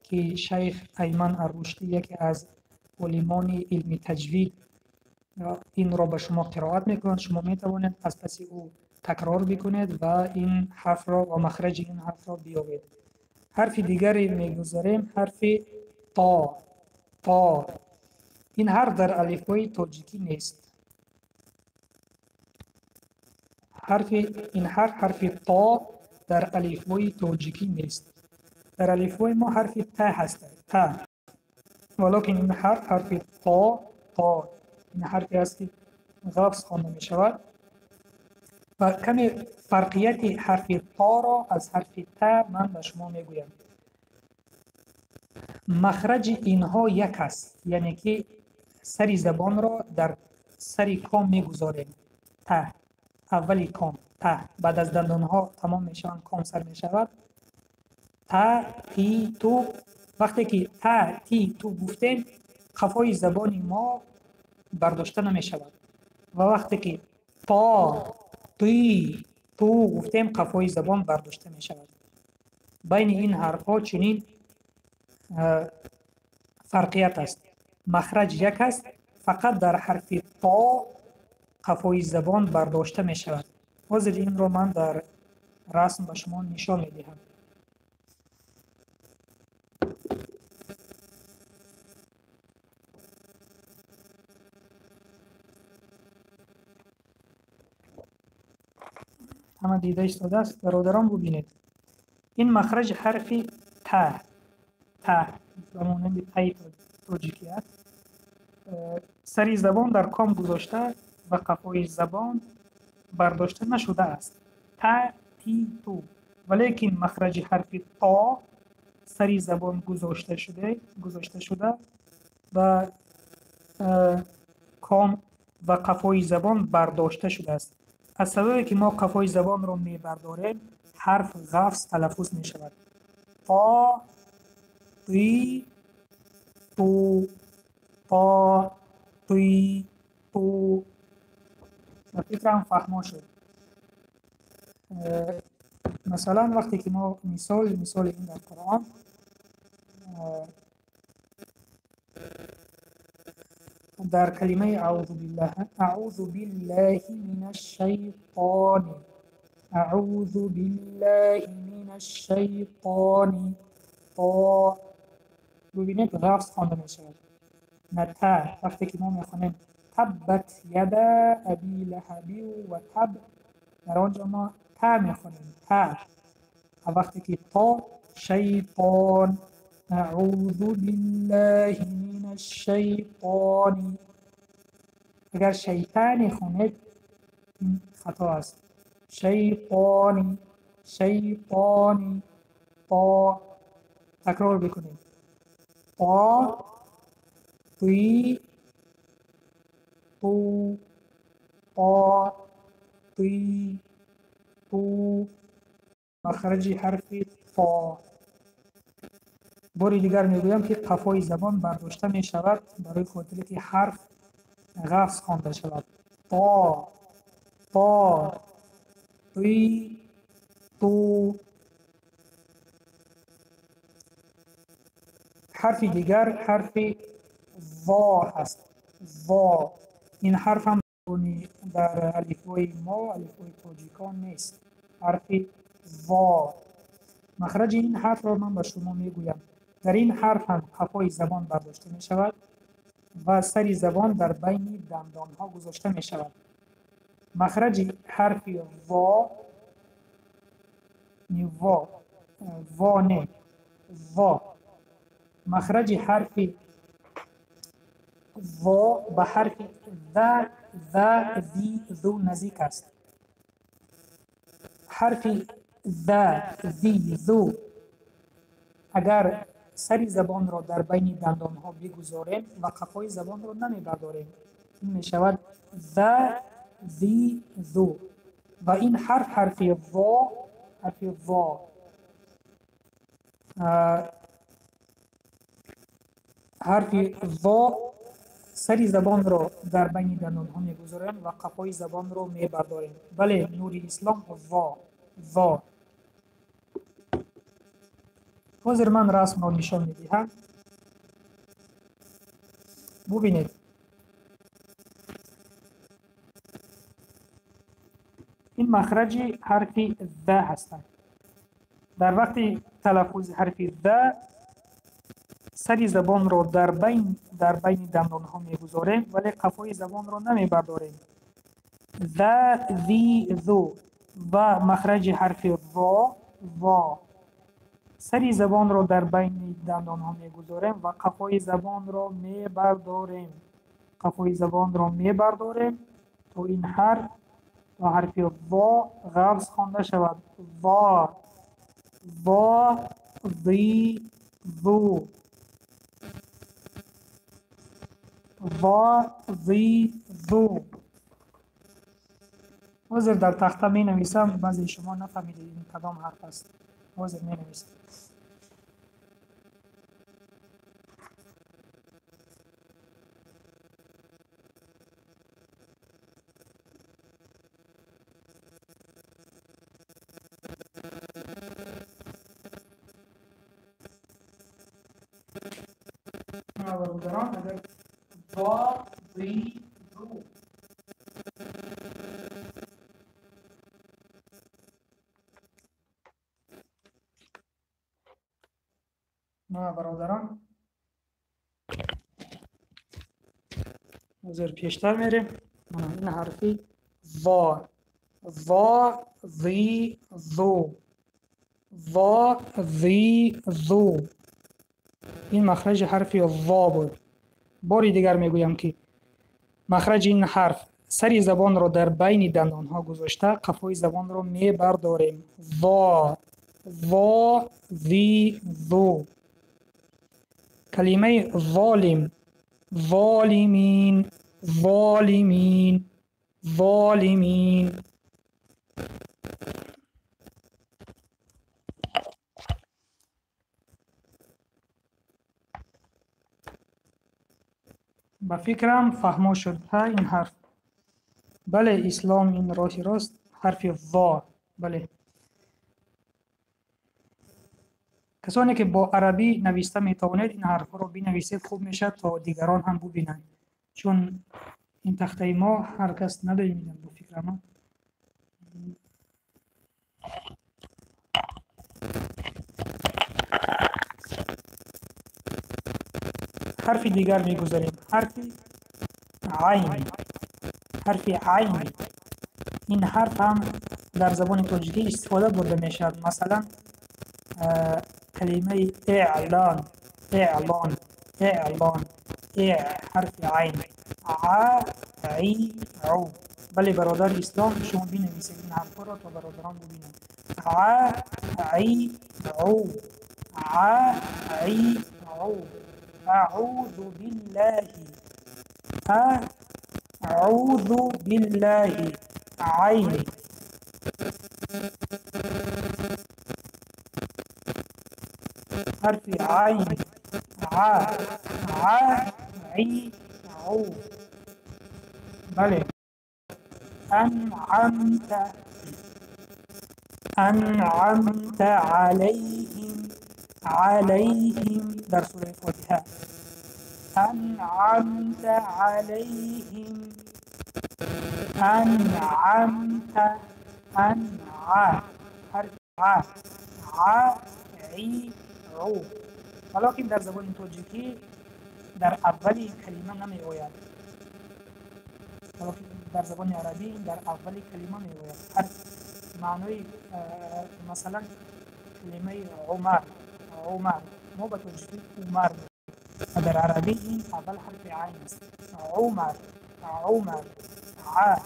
ки шайх Айман Аррушдӣ, яке аз олимони илми таҷвид, инро ба шумо қироат мекунад. Шумо метавонед аз паси ӯ такрор бикунед ва ин ҳарфро ва махраҷи ин ҳарфро биёбед. Ҳарфи дигаре мегузарем, ҳарфи то. То. Ин ҳарф дар алифбои тоҷикӣ нест. Ин ҳарф, ҳарфи то, дар алифбои тоҷикӣ нест. Дар алифбои мо ҳарфи та ҳаст, та. Валокин ин ҳарф, ҳарфи то, то, ин ҳарфе аст, ки ғафз хонда мешавад ва каме фарқияти ҳарфи торо аз ҳарфи та ман ба шумо мегӯям. Махраҷи инҳо як аст, яъне ки сари забонро дар сари ком мегузорем. Та, аввали ком, та, баъд аз дандонҳо тамом мешаванд, ком сар мешавад. Та, ти, ту. Вақте ки та, ти, ту гуфтем, қафои забони мо бардошта намешавад ва вақте ки то, ти, ту гуфтем, қафои забон бардошта мешавад. Байни ин ҳарфҳо чунин фарқият аст. Махраҷ як аст, фақат дар ҳарфи то қафои забон бардошта мешавад. Ҳозир инро ман дар расм ба шумо нишон медиҳам. Ҳама дида истодааст, бародарон, бубинед. Ин махраҷи ҳарфи та, та ба монанди таи тоҷикӣ аст. Сари забон дар ком гузошта ва қафои забон бардошта нашудааст. Та, ти, ту. Валекин махраҷи ҳарфи то сари забон гузошта шуда ва ком ва қафои забон бардошта шудааст. Аз сабабе ки мо қафои забонро мебардорем, ҳарф ғафз талаффуз мешавад. То, ти, ту, то, ти, ту. Ба фикрам фаҳмо шуд. Масалан, вақте ки мо мисоли ин дар Қуръон дар калимаи аъузу биллаҳ, аъузу биллаҳи минаш шайтони, аъузу биллаҳи минаш шайтони, то, бубинед, ғафз хонда мешавад, на та. Вақте ки мо мехонем таббат яда аби лаҳаби ва таб, дар он ҷо мо та мехонем, та. Ва вақте ки то, шайтон, аъузу биллаҳи минаш шайтони. Агар шайтани хонед, ин хато аст. Шайтони, шайтони, то. Такрор бикунед. То, ти, ту, то, ти, ту. Махраҷи ҳарфи то. Бори дигар мегӯям, ки қафои забон бардошта мешавад барои хотире ки ҳарф ғафз хонда шавад. То, то, ти, ту. Ҳарфи дигар ҳарфи во ҳаст. Во. Ин ҳарф ҳам дар алифбои мо, алифбои тоҷикон нест. Ҳарфи во. Махраҷи ин ҳарфро ман ба шумо мегӯям. Дар ин ҳарф ҳам қафои забон бардошта мешавад ва сари забон дар байни дандонҳо гузошта мешавад. Махраҷи ҳарфи во, во, во не, во. Махраҷи ҳарфи во ба ҳарфи ва, ва, ви, зу наздик аст. Ҳарфи ва, ви, зу агар сари забонро дар байни дандонҳо бигузорем ва қафои забонро намебардорем, ин мешавад ва, ви, зу. Ва ин ҳарф, ҳарфи во, ҳарфи во, ҳарфи во сари забонро дар байни дандонҳо мегузорем ва қафои забонро мебардорем. Бале, Нури Ислом, во, во. Ҳозир ман расмро нишон медиҳам. Бубинед. Ин махраҷи ҳарфи ва ҳастанд. Дар вақти талаффузи ҳарфи ва Сари забонро дар байни дандонҳо мегузорем, вале қафои забонро намебардорем. Ва, зи, зу ва махраҷи ҳарфи во, во. Сари забонро дар байни дандонҳо мегузорем ва қафои забонро мебардорем. Қафои забонро мебардорем то ин ҳарф, то ҳарфи во ғафз хонда шавад. Во, во, зи, зу. Во, зи, зу. Ҳозир дар тахта менависам, баъзе шумо нафаҳмидед ин кадом ҳарф аст. Ҳозир менависам. Бародарон, агар во, зи, зу. Бародарон, ҳозир пештар мерем. Ин ҳарфи во, во, зи, зу. Во, зи, зу. Ин махраҷи ҳарфи во буд. Бори дигар мегӯям ки махраҷи ин ҳарф сари забонро дар байни дандонҳо гузошта, қафои забонро мебардорем. Во, во, зи, зу. Калимаи золим, золимин, золимин, золимин. Ба фикрам фаҳмо шуд ин ҳарф. Бале, ислом ин роҳи рост, ҳарфи во. Бале. Касоне ки бо арабӣ нависта метавонед, ин ҳарфҳоро бинависед, хуб мешавад, то дигарон ҳам бубинанд. Чун ин тахтаи мо ҳар кас надорем, бо фикрам. Ҳарфи дигар мегузарем. Ҳарфи айн. Ҳарфи айн. Ин ҳарф ҳам дар забони тоҷикӣ истифода бурда мешавад. Масалан, калимаи эълон, эълон, эълон, э, ҳарфи айн. А, и, у. Бале, бародар ислом, шумо бинависед ин ҳарфҳоро то бародарон бубинанд. А, и, у. А, и, у. أعوذ بالله، أعوذ بالله. عين. حرف عين. ع، ع، عي، عو. بله. أنعمت، أنعمت عليهم، عليهم در سوره فاتحه. أنعمت عليهم، أنعمت، أنع، حرف ع، ع، عی، عو. ولیکن در زبان تاجیکی در اولی کلمه نمی آید. در زبان عربی در اولی کلمه می آید. حرف معنای مثلا کلمه عمر، عمر ما به تاجیکی عمر و در عربی این اول حرف عین است. عمر، عمر، ع.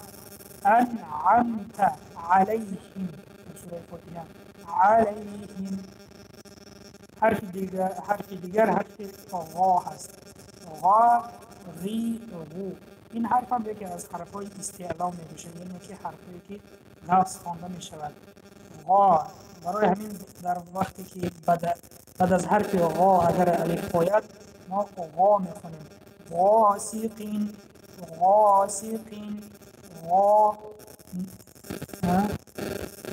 أنعمت عليهم در سوره فاتحه. عليهم. حرف دیگر، حرف دیگر حرف غا هست. غا، غی، غو. این حرف هم یکی از حرف‌های استعلا میباشد، یعنی که حرف‌هایی که غفظ خوانده میشود. غا. برای همین در وقتی که بعد از حرف غا اگر الف آید ما غا میخوانیم. غاسقین، غاسقین، غا.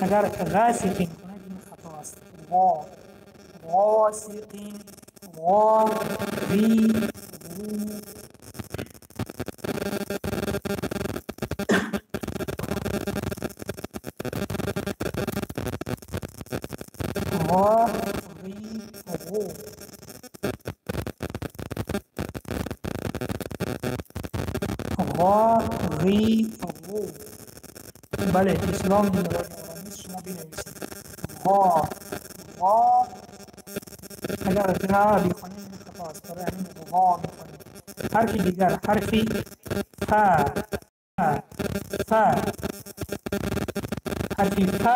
اگر غاسقین کنید این خطا است. غا، غاسقین، غا، غی، غو. غا، غی، غو. غی، غو. بله اسلام آرامیست، شما بنویسید غا، غا. اگر غا بخوانیم این خطا است، برای همین غا میخوانیم. حرف دیگر حرف ف، ف. حرف ف،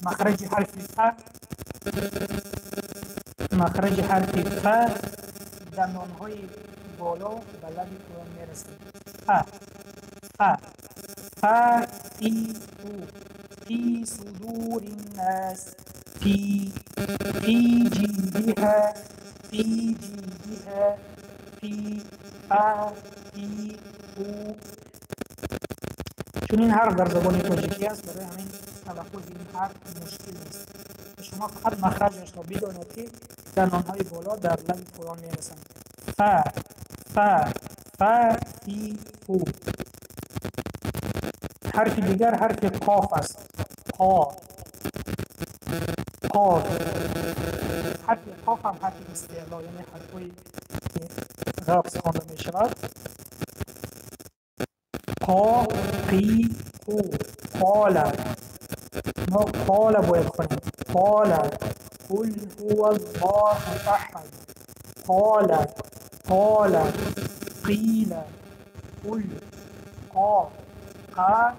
مخرج حرف ف، مخرج حرف ف دندانهای بالا به لب پایان میرسد. ف، ف، ف، فی، فو، فی صدور الناس، فی، فی جیدها، فی جیدها، فی، ف، فی، فو. چون این حرف در زبان تاجیکی است، برای همین تلفظ این حرف مشکل نیست. شما فقط مخرجش را بدانید که دندانهای بالا در لب پایان میرسند. ف، ف، ف، فی، فو. حرف دیگر حرف قاف است. قا، قاف. حرف قاف هم حرف استعلا، یعنی حرفی که غفظ خوانده می شود. قا، قی، قو. قال. ما قال باید خوانیم. قال قل هو الله احد. قال، قال، قیل، قل، قا، قا،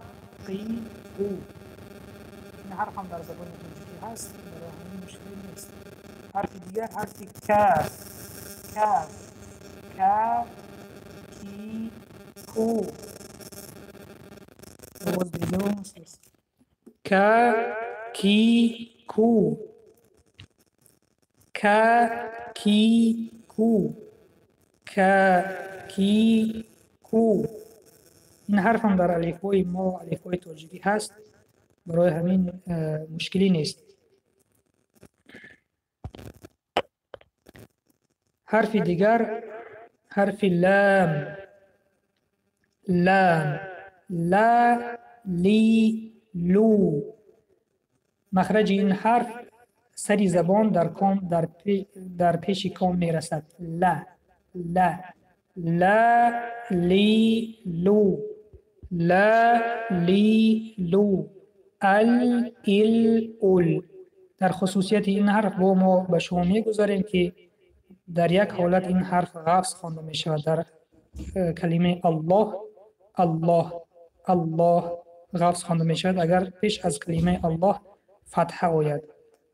قی، قو. این حرف هم در زبان تاجیکی هست، برای همین مشکلی نیست. حرف دیگر حرف کاف، کاف، کا، کی، کو. باز دیگه کا، کی، کو. کا، کی، کو. کا، کی، کو. این حرف هم در الفبای ما، الفبای تاجیکی هست، برای همین مشکلی نیست. حرف دیگر حرف لام، لام، لا، لی، لو. مخرج این حرف سری زبان در کام، در پیش کام میرسد. لا، لا، لا، لی، لو، لا، لی، لو. ال، ال، اول. در خصوصیت این حرف با ما به شما میگذاریم که در یک حالت این حرف غفظ خوانده می شود. در کلمه الله، الله، الله غفظ خوانده می شود اگر پیش از کلمه الله فتحه آید،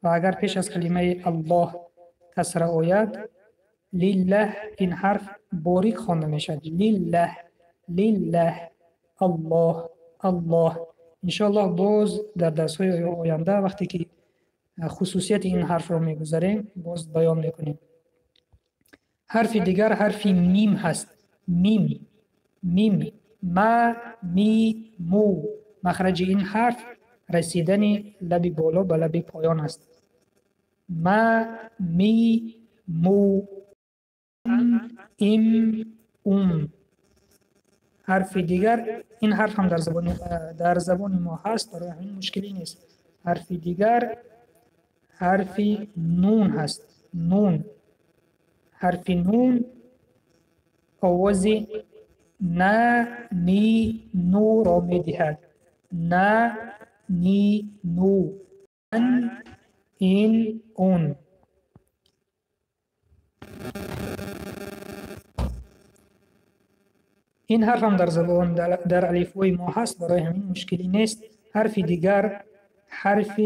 و اگر پیش از کلمه الله کسره آید، لله، این حرف باریک خوانده می شود. لله، لله، الله، الله. انشاءالله باز در درس های آینده وقتی که خصوصیت این حرف رو میگذاریم باز بیان میکنیم. حرف دیگر حرف میم هست. میم، میم، ما، می، مو. مخرج این حرف رسیدن لب بالا به لب پایان است. ما، می، مو. ام، ام، اوم. حرف دیگر، این حرف هم در زبان ما هست، برای همین مشکلی نیست. حرف دیگر حرف نون هست. نون. حرف نون آواز نه، نی، نو را میدهد. نه، نی، نو. ان، این، اون. این حرف هم در زبان در الفبای ما هست، برای همین مشکلی نیست. حرف دیگر حرف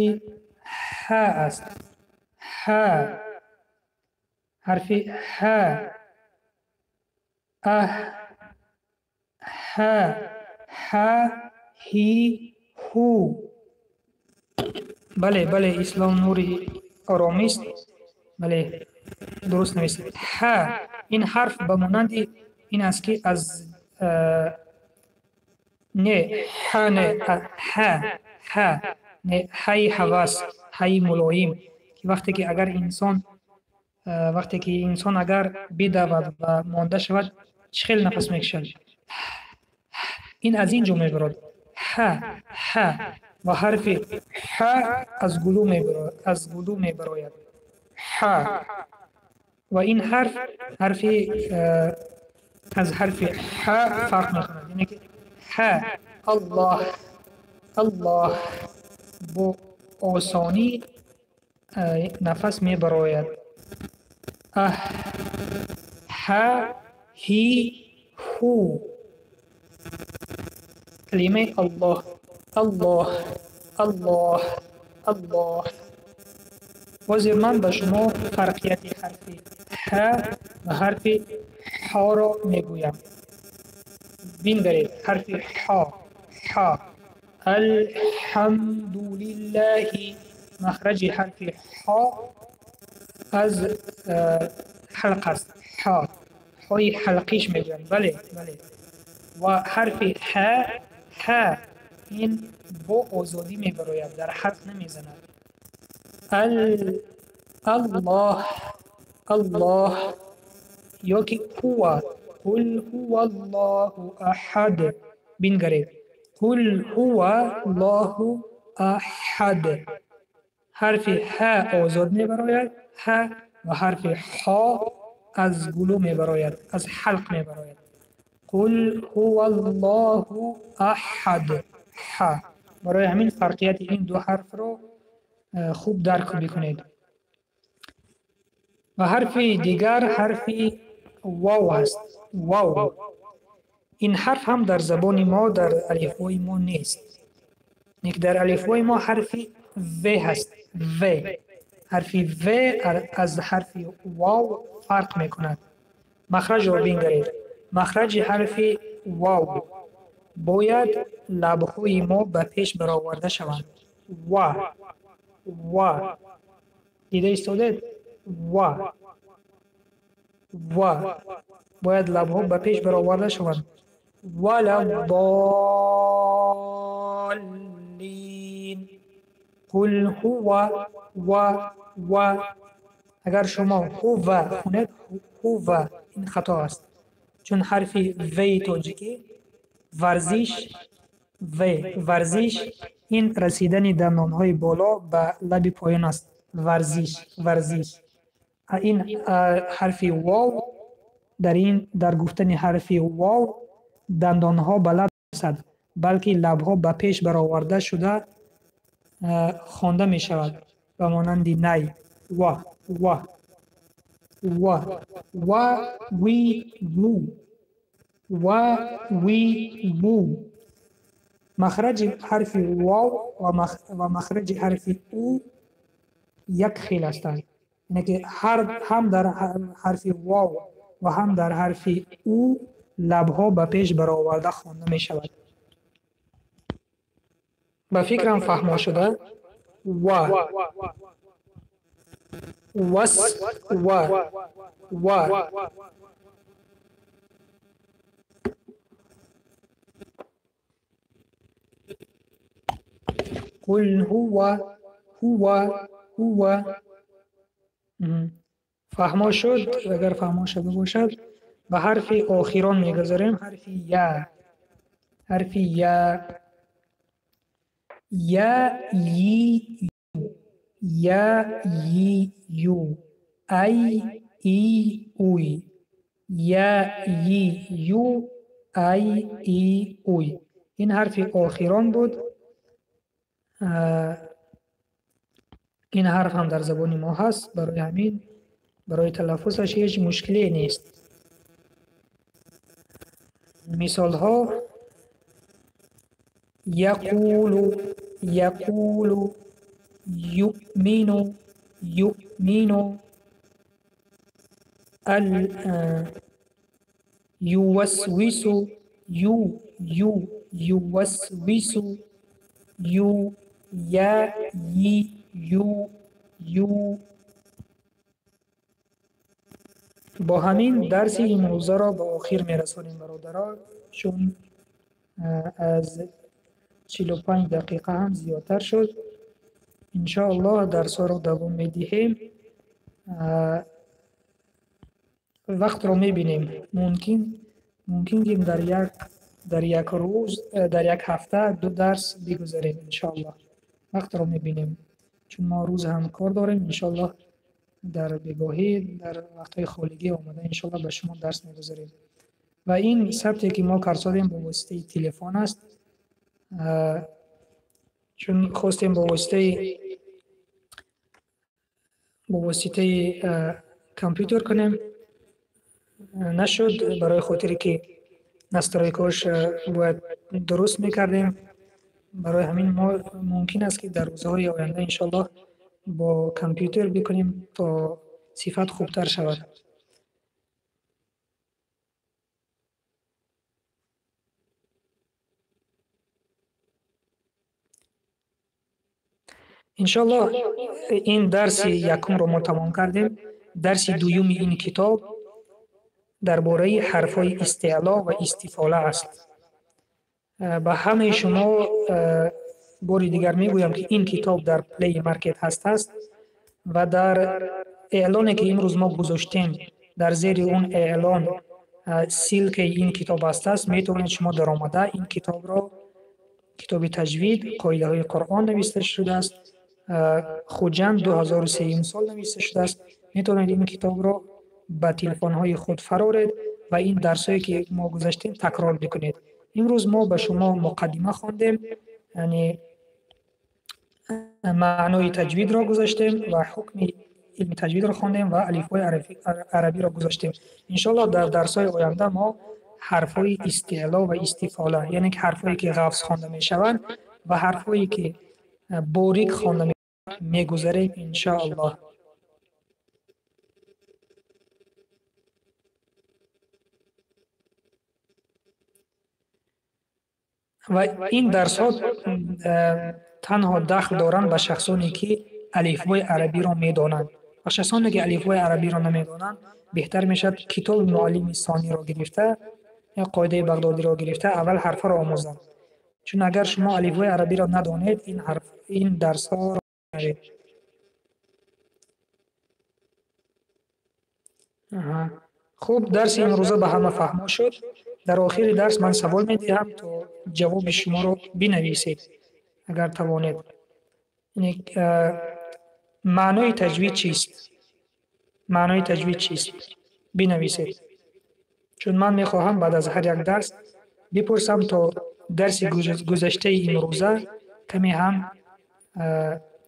ه است. ه. حرف ه، اه، ه، ه، هی، هو. بله، بله، اسلام نوری آرامیست. بله، درست نویسید. ه. این حرف به مانند این است که از نه، ه، نه، ه، ه، نه، های حواس، های ملایم، که وقتی که اگر انسان، وقتی که انسان اگر بدود و مانده شود چه خیلی نفس میکشد، این از اینجا میبرد. ه، ه. و حرف ح از گلو میبرد، از گلو میبراید. ح. و این حرف، حرف از حرف ح فرق میکند، یعنی که ҳ, Аллоҳ, Аллоҳ бо осонӣ нафас мебарояд. Аҳ, ҳ, ҳи, ҳу. Калимаи Аллоҳ, Аллоҳ, Аллоҳ, Аллоҳ. Ҳозир ман ба шумо фарқияти ҳарфи ҳ ва ҳарфи ҳ-ро мегӯям. Бингаред, ҳарфи ҳ, ҳ. Алҳамдулиллаҳи. Махраҷи ҳарфи ҳ аз ҳалқ аст. Ҳ, ҳои ҳалқиш мегӯянд. Бале, бале. Ва ҳарфи ҳ, ҳ ин бо озодӣ мебарояд, дар ҳалқ намезанад. Аллоҳ, Аллоҳ ёки ҳува, қул ҳуваллоҳу аҳад. Бингаред, қул ҳуваллоҳу аҳад. Ҳарфи ҳ озод мебарояд, ҳ, ва ҳарфи ҳ аз гулӯ мебарояд, аз ҳалқ мебарояд. Қул ҳуваллоҳу аҳад. Ҳ. Барои ҳамин фарқияти ин ду ҳарфро хуб дарк бикунед. Ва ҳарфи дигар ҳарфи вов аст. Вов. Ин ҳарф ҳам дар забони мо, дар алифбои мо нест. Лекин дар алифбои мо ҳарфи в ҳаст. В. Ҳарфи в аз ҳарфи вов фарқ мекунад. Махраҷро бингаред. Махраҷи ҳарфи вов бояд лабҳои мо ба пеш бароварда шаванд. Ва, ва. Дида истодед? Ва, ва. Бояд лабҳо ба пеш бароварда шаванд. Валаззоллин. Қул ҳува, ва, ва. Агар шумо ҳува хонед, ҳува, ин хато аст. Чун ҳарфи в тоҷикӣ варзиш, в варзиш, ин расидани дандонҳои боло ба лаби поён аст. Варзиш, варзиш. Ин ҳарфи вов, дар гуфтани ҳарфи вов дандонҳо ба лаб нарасад, балки лабҳо ба пеш бароварда шуда хонда мешавад, ба монанди най. Ва, ва, ва, ва, ви, ву, ва, ви, ву. Махраҷи ҳарфи вов ва махраҷи ҳарфи у як хел ҳастанд. Яъне ки ҳам дар ҳарфи вов ва ҳам дар ҳарфи у лабҳо ба пеш бароварда хонда мешавад. Ба фикрам фаҳмо шуда. Ва, вас, ва, ва. Қул ҳува, ҳува, ҳува. Фаҳмо шуд? Агар фаҳмо шуда бошад, ба ҳарфи охирон мегузарем, ҳарфи я. Ҳарфи я. Я, йи, ю. Я, йи, ю. Ай, и, уй. Я, йи, ю. Ай, и, уй. Ин ҳарфи охирон буд. Ин ҳарф ҳам дар забони мо ҳаст, барои ҳамин барои талаффузаш ҳеҷ мушкиле нест. Мисолҳо: яқулу, яқулу, юъмину, юъмину, ювасвису, ю, ю, ювасвису, ю, я, йи, ю, ю. Бо ҳамин дарси имрӯзаро ба охир мерасонем, бародаро, чун аз 45 дақиқа ҳам зиёдтар шуд. Иншоаллоҳ дарсҳоро давом медиҳем. Вақтро мебинем. Мумкин ки дар як рӯз, дар як ҳафта ду дарс бигузарем, иншоаллоҳ. Вақтро мебинем, чун мо рӯз ҳам кор дорем. Иншоаллоҳ дар бегоҳӣ, дар вақтҳои холигӣ омада, иншоаллоҳ ба шумо дарс мегузарем. Ва ин сабте ки мо карсодем бо воситаи телефон аст, чун хостем бо воситаи компютер кунем, нашуд, барои хотире ки настройкаҳош бояд дуруст мекардем. Барои ҳамин мо мумкин аст ки дар рӯзҳои оянда иншоаллоҳ бо компютер бикунем то сифат хубтар шавад. Иншоаллоҳ ин дарси якумро мо тамом кардем. Дарси дуюми ин китоб дар бораи ҳарфҳои истеъло ва истифола аст. Ба ҳамаи шумо бори дигар мегӯям ки ин китоб дар Play Market ҳаст аст ва дар эълоне ки имрӯз мо гузоштем, дар зери он эълон ссилкаи ин китоб ҳаст аст. Метавонед шумо даромада ин китобро, китоби таҷвид, қоидаҳои Қуръон нависта шудааст, Хуҷанд 2003 сол нависта шудааст. Метавонед ин китобро ба телефонҳои худ фароред ва ин дарсҳое ки мо гузаштем такрор бикунед. Имрӯз мо ба шумо муқаддима хондем, яъне маънои таҷвидро гузаштем ва ҳукми илми таҷвидро хондем ва алифҳои арабиро гузаштем. Иншоаллоҳ дар дарсҳои оянда мо ҳарфҳои истеъло ва истифола, яъне ки ҳарфҳое ки ғафз хонда мешаванд ва ҳарфҳое ки борик хонда мегузарем иншоаллоҳ. Ва ин дарсҳо танҳо дахл доранд ба шахсоне ки алифбои арабиро медонанд. Ва шахсоне ки алифбои арабиро намедонанд, беҳтар мешавад китоби муаллими сониро гирифта ё қоидаи бағдодиро гирифта аввал ҳарфҳоро омӯзанд. Чун агар шумо алифбои арабиро надонед, ин дарсҳоро навед. Хуб, дарси имрӯза ба ҳама фаҳмо шуд. Дар охири дарс ман савол медиҳам то ҷавоби шуморо бинависед агар тавонед. Маънои таҷвид чист? Маънои таҷвид чист? Бинависед. Чун ман мехоҳам баъд аз ҳар як дарс бипурсам то дарси гузаштаи имрӯза каме ҳам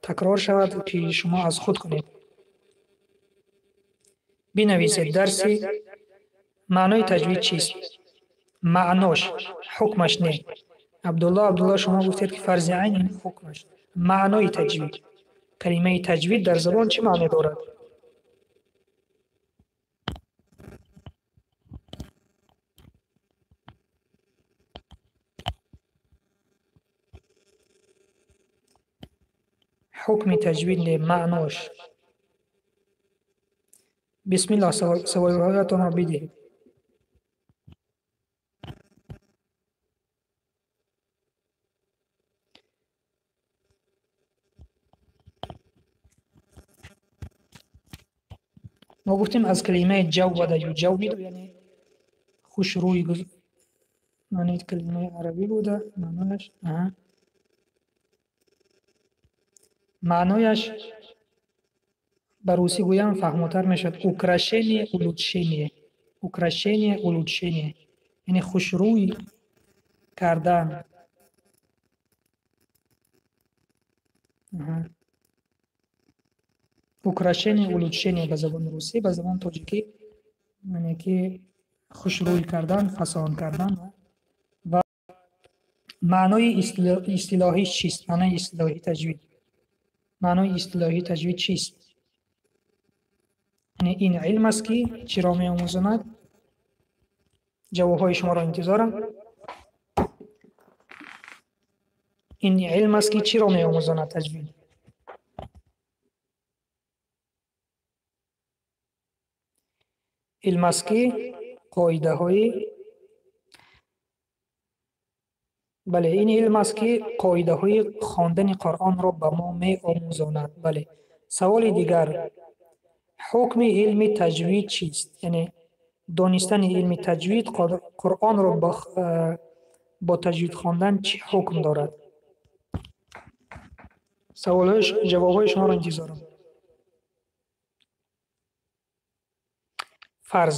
такрор шавад ки шумо аз худ кунед. Бинависед дарси маънои таҷвид чист? Маънош, ҳукмаш не. Абдулло, шумо гуфтед ки фарзи айн ин ҳукмаш. Маънои таҷвид. Калимаи таҷвид дар забон чӣ маъно дорад? Ҳукми таҷвид не, маънош. Бисмиллоҳ, саволҳоятонро бидиҳед. Мо гуфтем аз калимаи ҷаввада юҷаввиду, яъне хушрӯй, маънои калимаи арабӣ буда, маънояш маънояш ба русӣ гӯям фаҳмотар мешавад. Украшение, улучшение. Украшение, улучшение, яъне хушрӯй кардан. Украшение, улучшение ба забони русӣ, ба забони тоҷикӣ яъне ки хушрӯй кардан, фасон кардан. Ва маънои истилоҳӣ чист? Маънои истилоҳии таҷвид. Маънои истилоҳии таҷвид чист? Яъне ин илм аст ки чиро меомӯзонад? Ҷавобҳои шуморо интизорам. Ин илм аст ки чиро меомӯзонад таҷвид? Илм аст ки қоидаҳои, бале, ин илм аст ки қоидаҳои хондани Қуръонро ба мо меомӯзонад. Бале. Саволи дигар: ҳукми илми таҷвид чист? Яъне донистани илми таҷвид Қуръонро бо таҷвид хондан чӣ ҳукм дорад? Саволҳои ҷавобҳои шуморо интизорам. Фарз.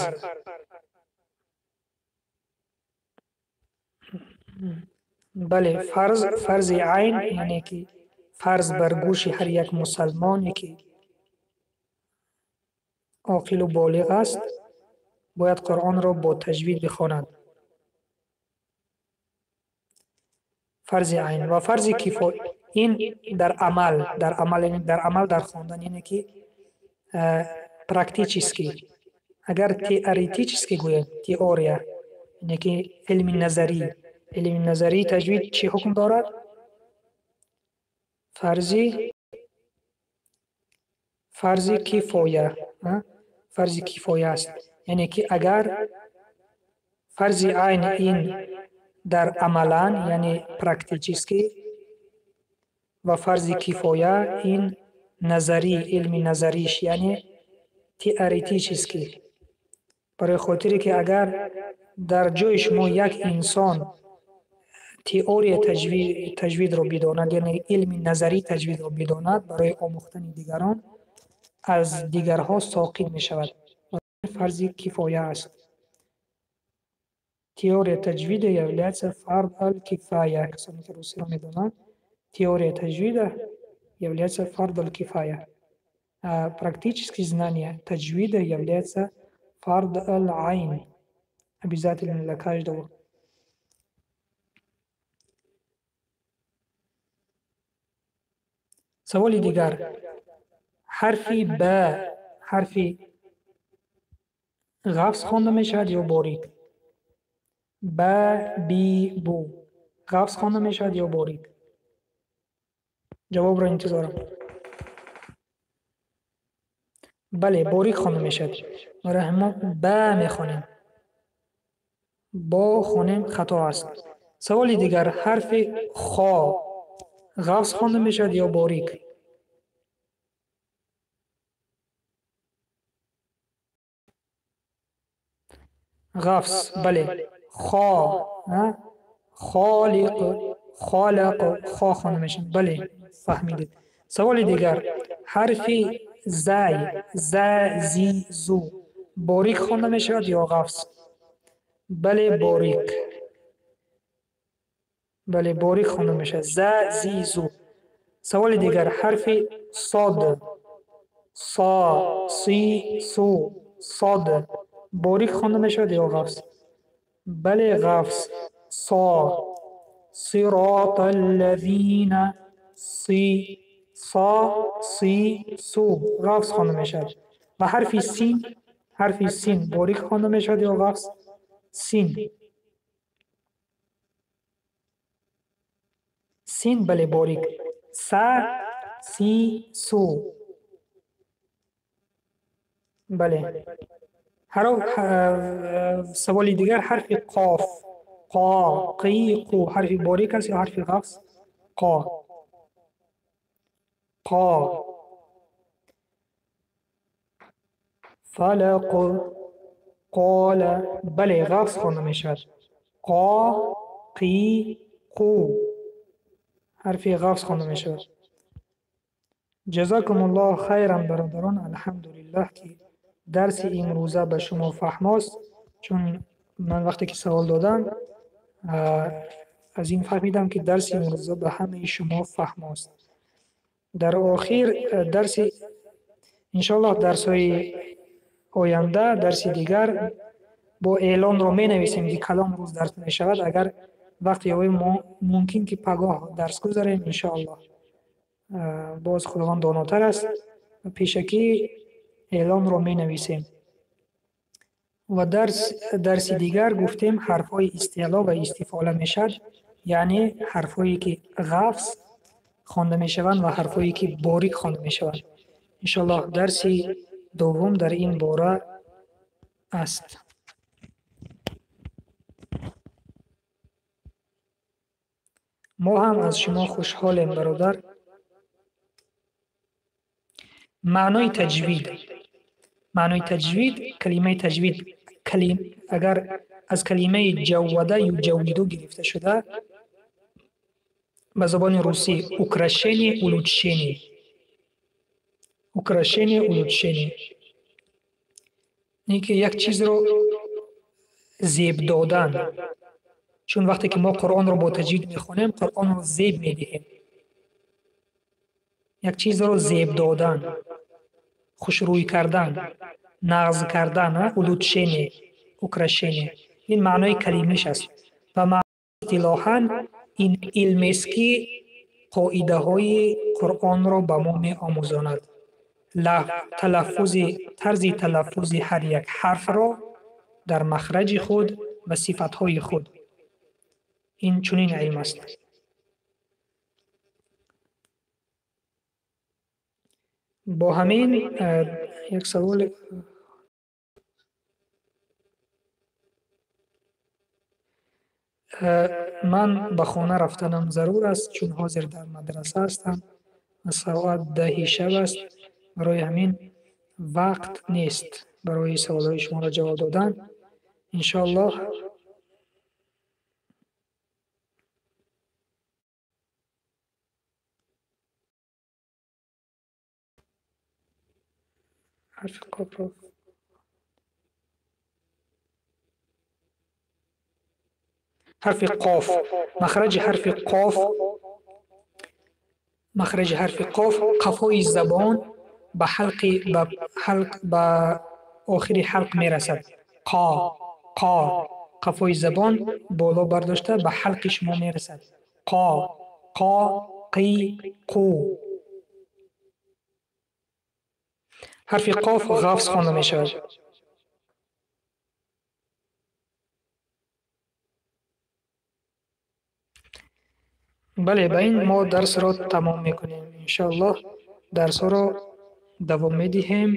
Бале, фарз, фарзи айн, яъне ки фарз бар гӯши ҳар як мусалмоне ки оқилу болиғ аст, бояд Қуръонро бо таҷвид бихонад. Фарзи айн ва фарзи кифоя ин дар амал, дар амал, дар амал, дар хондан, ине ки практически. Агар теоретически гӯем, теория, ине ки илми назарӣ, илми назарии таҷвид чӣ ҳукм дорад? Фарзи кифоя, фарзи кифоя аст. Яъне ки агар фарзи айн ин дар амалан, яъне практически, ва фарзи кифоя ин назарӣ, илми назариш, яъне теоретически. Барои хотире ки агар дар ҷои шумо як инсон теория таҷвидро бидонад, яъне илми назарии таҷвидро бидонад, барои омӯхтани дигарон аз дигарҳо соқит мешавад. Фарзи кифоя аст. Теория таҷвида является фард ал-кифая. Касоне ки русиро медонанд, теория таҷвида является фард ал-кифая. А практические знания таҷвида является фард ал-айн. Обязательно для каждого. Саволи дигар. Ҳарфи Б, ҳарфи ғафз хонда мешавад ё борик? Б, Би, Бу. Ғафз хонда мешавад ё борик? Ҷавобро интизорам. Бале, борик хонда мешавад. Барои мо Б мехонем. Бо хонем хато аст. Саволи дигар. Ҳарфи Хо ғафз хонда мешавад ё борик? Ғафз, бале. Хо, Холиқ, Холақ, Хо хонда мешавад. Бале, фаҳмидед. Саволи дигар. Ҳарфи Зай, За, Зи, Зу борик хонда мешавад ё ғафз? Бале, борик. Бале, борик хонда мешавад. За, Зи, Зу. Саволи дигар. Ҳарфи Сод, Со, Си, Су, Сод борик хонда мешавад ё ғафз? Бале, ғафз. Со, Сирота аллазина, Си, Со, Си, Су ғафз хонда мешавад. Ва ҳарфи Син, ҳарфи Син борик хонда мешавад ё ғафз? Син. Син, бале, борик. Са, Си, Су. Бале. Саволи дигар. Ҳарфи Қоф, Қо, Қи, Қу ҳарфи борик аст ё ҳарфи ғафз? Қо, Қо. Фалақ, Қола, бале, ғафз хонда мешавад. Қо, Қи, Қу ҳарфи ғафз хонда мешавад. Ҷазакумуллоҳ хайран, бародарон. Алҳамдулиллаҳ ки дарси имрӯза ба шумо фаҳмост, чун ман вақте ки савол додам, аз ин фаҳмидам ки дарси имрӯза ба ҳамаи шумо фаҳмост. Дар охир дарси иншоаллоҳ дарсҳои оянда, дарси дигар бо эълонро менависем ки кадом рӯз дарс мешавад. Агар вақт ёбем, мо мумкин ки пагоҳ дарс гузарем, иншоаллоҳ. Боз Худованд донотар аст. Пешакӣ эълонро менависем. Ва дарси дигар гуфтем ҳарфҳои истеъло ва истифола мешавад, яъне ҳарфҳое ки ғафз хонда мешаванд ва ҳарфҳое ки борик хонда мешаванд. Иншоаллоҳ дарси дуввум дар ин бора аст. Мо ҳам аз шумо хушҳолем, бародар. Маънои таҷвид. Маънои таҷвид, калимаи таҷвид, агар аз калимаи ҷаввада юҷаввиду гирифта шуда, ба забони русӣ украшение, улучшение. Украшение, улучшение. Ин ки як чизро зеб додан. Чун вақте ки мо Қуръонро бо таҷвид мехонем, Қуръонро зеб медиҳем. Як чизро зеб додан, хушрӯй кардан, нағз кардан, улучшение, украшение. Ин маънои калимиш аст. Ва истилоҳан ин илмест, ки қоидаҳои Қуръонро ба мо меомӯзонад. Тарзи талаффузи ҳар як ҳарфро дар махраҷи худ ва сифатҳои худ. Ин чунин илм аст. Бо ҳамин як савол ман ба хона рафтанам зарур аст, чун ҳозир дар мадраса ҳастам ва соат 10 шаб аст. Барои ҳамин вақт нест барои саволҳои шуморо ҷавоб додан. Иншоаллоҳ ҳарфи қофро ҳарфи қоф, махраҷи ҳарфи қоф, махраҷи ҳарфи қоф қафои забон ба ҳалқи ба ҳалқ ба охири ҳалқ мерасад. Қа, қа, қафои забон боло бардошта ба ҳалқи шумо мерасад. Қа, қа, қи, қу. Ҳарфи қоф ғафз хонда мешавад. Бале, ба ин мо дарсро тамом мекунем. Иншоаллоҳ дарсҳоро давом медиҳем.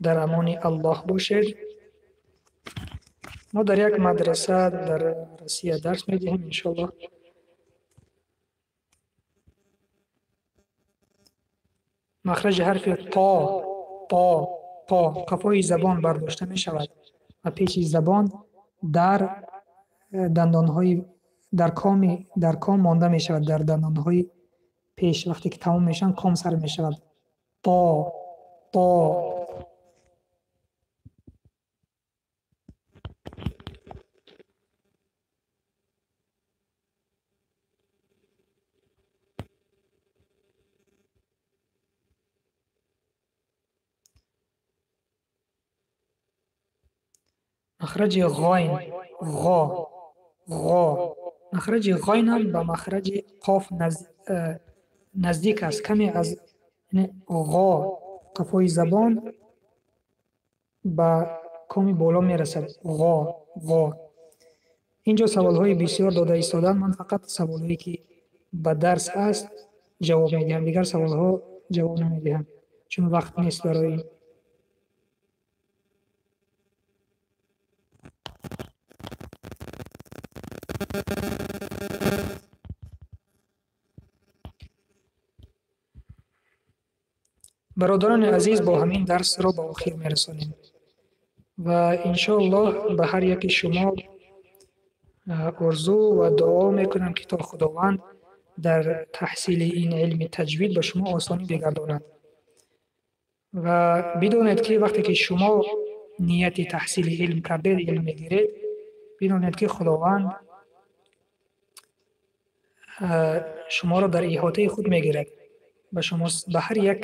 Дар амони Аллоҳ бошед. Мо дар як мадраса дар Россия дарс медиҳем, иншоаллоҳ. Махраҷи ҳарфи то, то, то қафои забон бардошта мешавад ва пеши забон дар дандонҳои дар коми дар ком монда мешавад, дар дандонҳои пеш вақте ки тамом мешаванд ком сар мешавад. То, то. Махраҷи ғайн, ғо, ғо. Махраҷи ғайн ҳам ба махраҷи қоф наздик аст. Каме аз ғо қафои забон ба коми боло мерасад. Ғо, ғо. Инҷо саволҳои бисёр дода истодаанд. Ман фақат саволҳое ки ба дарс аст ҷавоб медиҳам, дигар саволҳо ҷавоб намедиҳам, чун вақт нест барои ин. Бародарони азиз, бо ҳамин дарсро ба охир мерасонем ва иншоаллоҳ ба ҳар яки шумо орзу ва дуо мекунам, ки то Худованд дар таҳсили ин илми таҷвид ба шумо осонӣ бигардонад. Ва бидонед, ки вақте ки шумо нияти таҳсили илм кардед, илм мегиред, бидонед, ки Худованд шуморо дар иҳотаи худ мегирад. Ба шумо ба ҳар як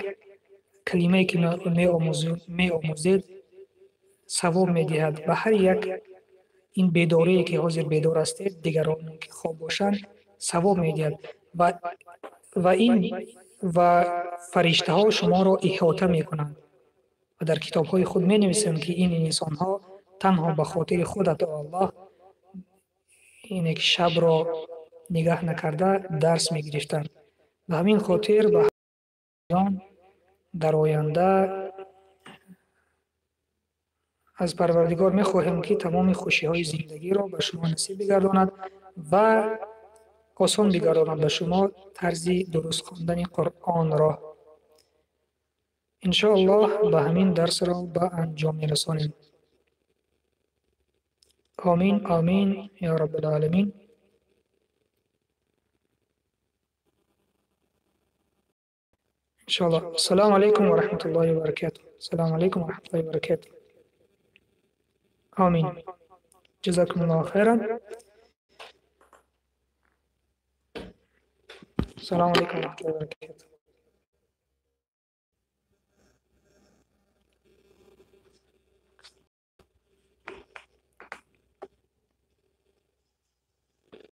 калимае ки меомӯзед савоб медиҳад. Ба ҳар як ин бедорие ки ҳозир бедор ҳастед, дигарон ки хоб бошанд, савоб медиҳад. Ва ин ва фариштаҳо шуморо иҳота мекунанд ва дар китобҳои худ менависанд, ки ин инсонҳо танҳо ба хотири худат, о Аллоҳ, ине ки шабро нигаҳ накарда дарс мегирифтанд. Ба ҳамин хотир ба дар оянда аз Парвардигор мехоҳем, ки тамоми хушиҳои зиндагиро ба шумо насиб бигардонад ва осон бигардонад ба шумо тарзи дуруст хондани Қуръонро. Иншоаллоҳ ба ҳамин дарсро ба анҷом мерасонем. Омин, омин ё Раббул-оламин. Иншоаллоҳ. Ассалому алайкум ва раҳматуллоҳи ва баракатуҳ. Ассалому алайкум ва раҳматуллоҳи ва баракатуҳ. Омин. Ҷазакумуллоҳу хайран. Салому алейкум ва раҳматуллоҳи ва баракатуҳ.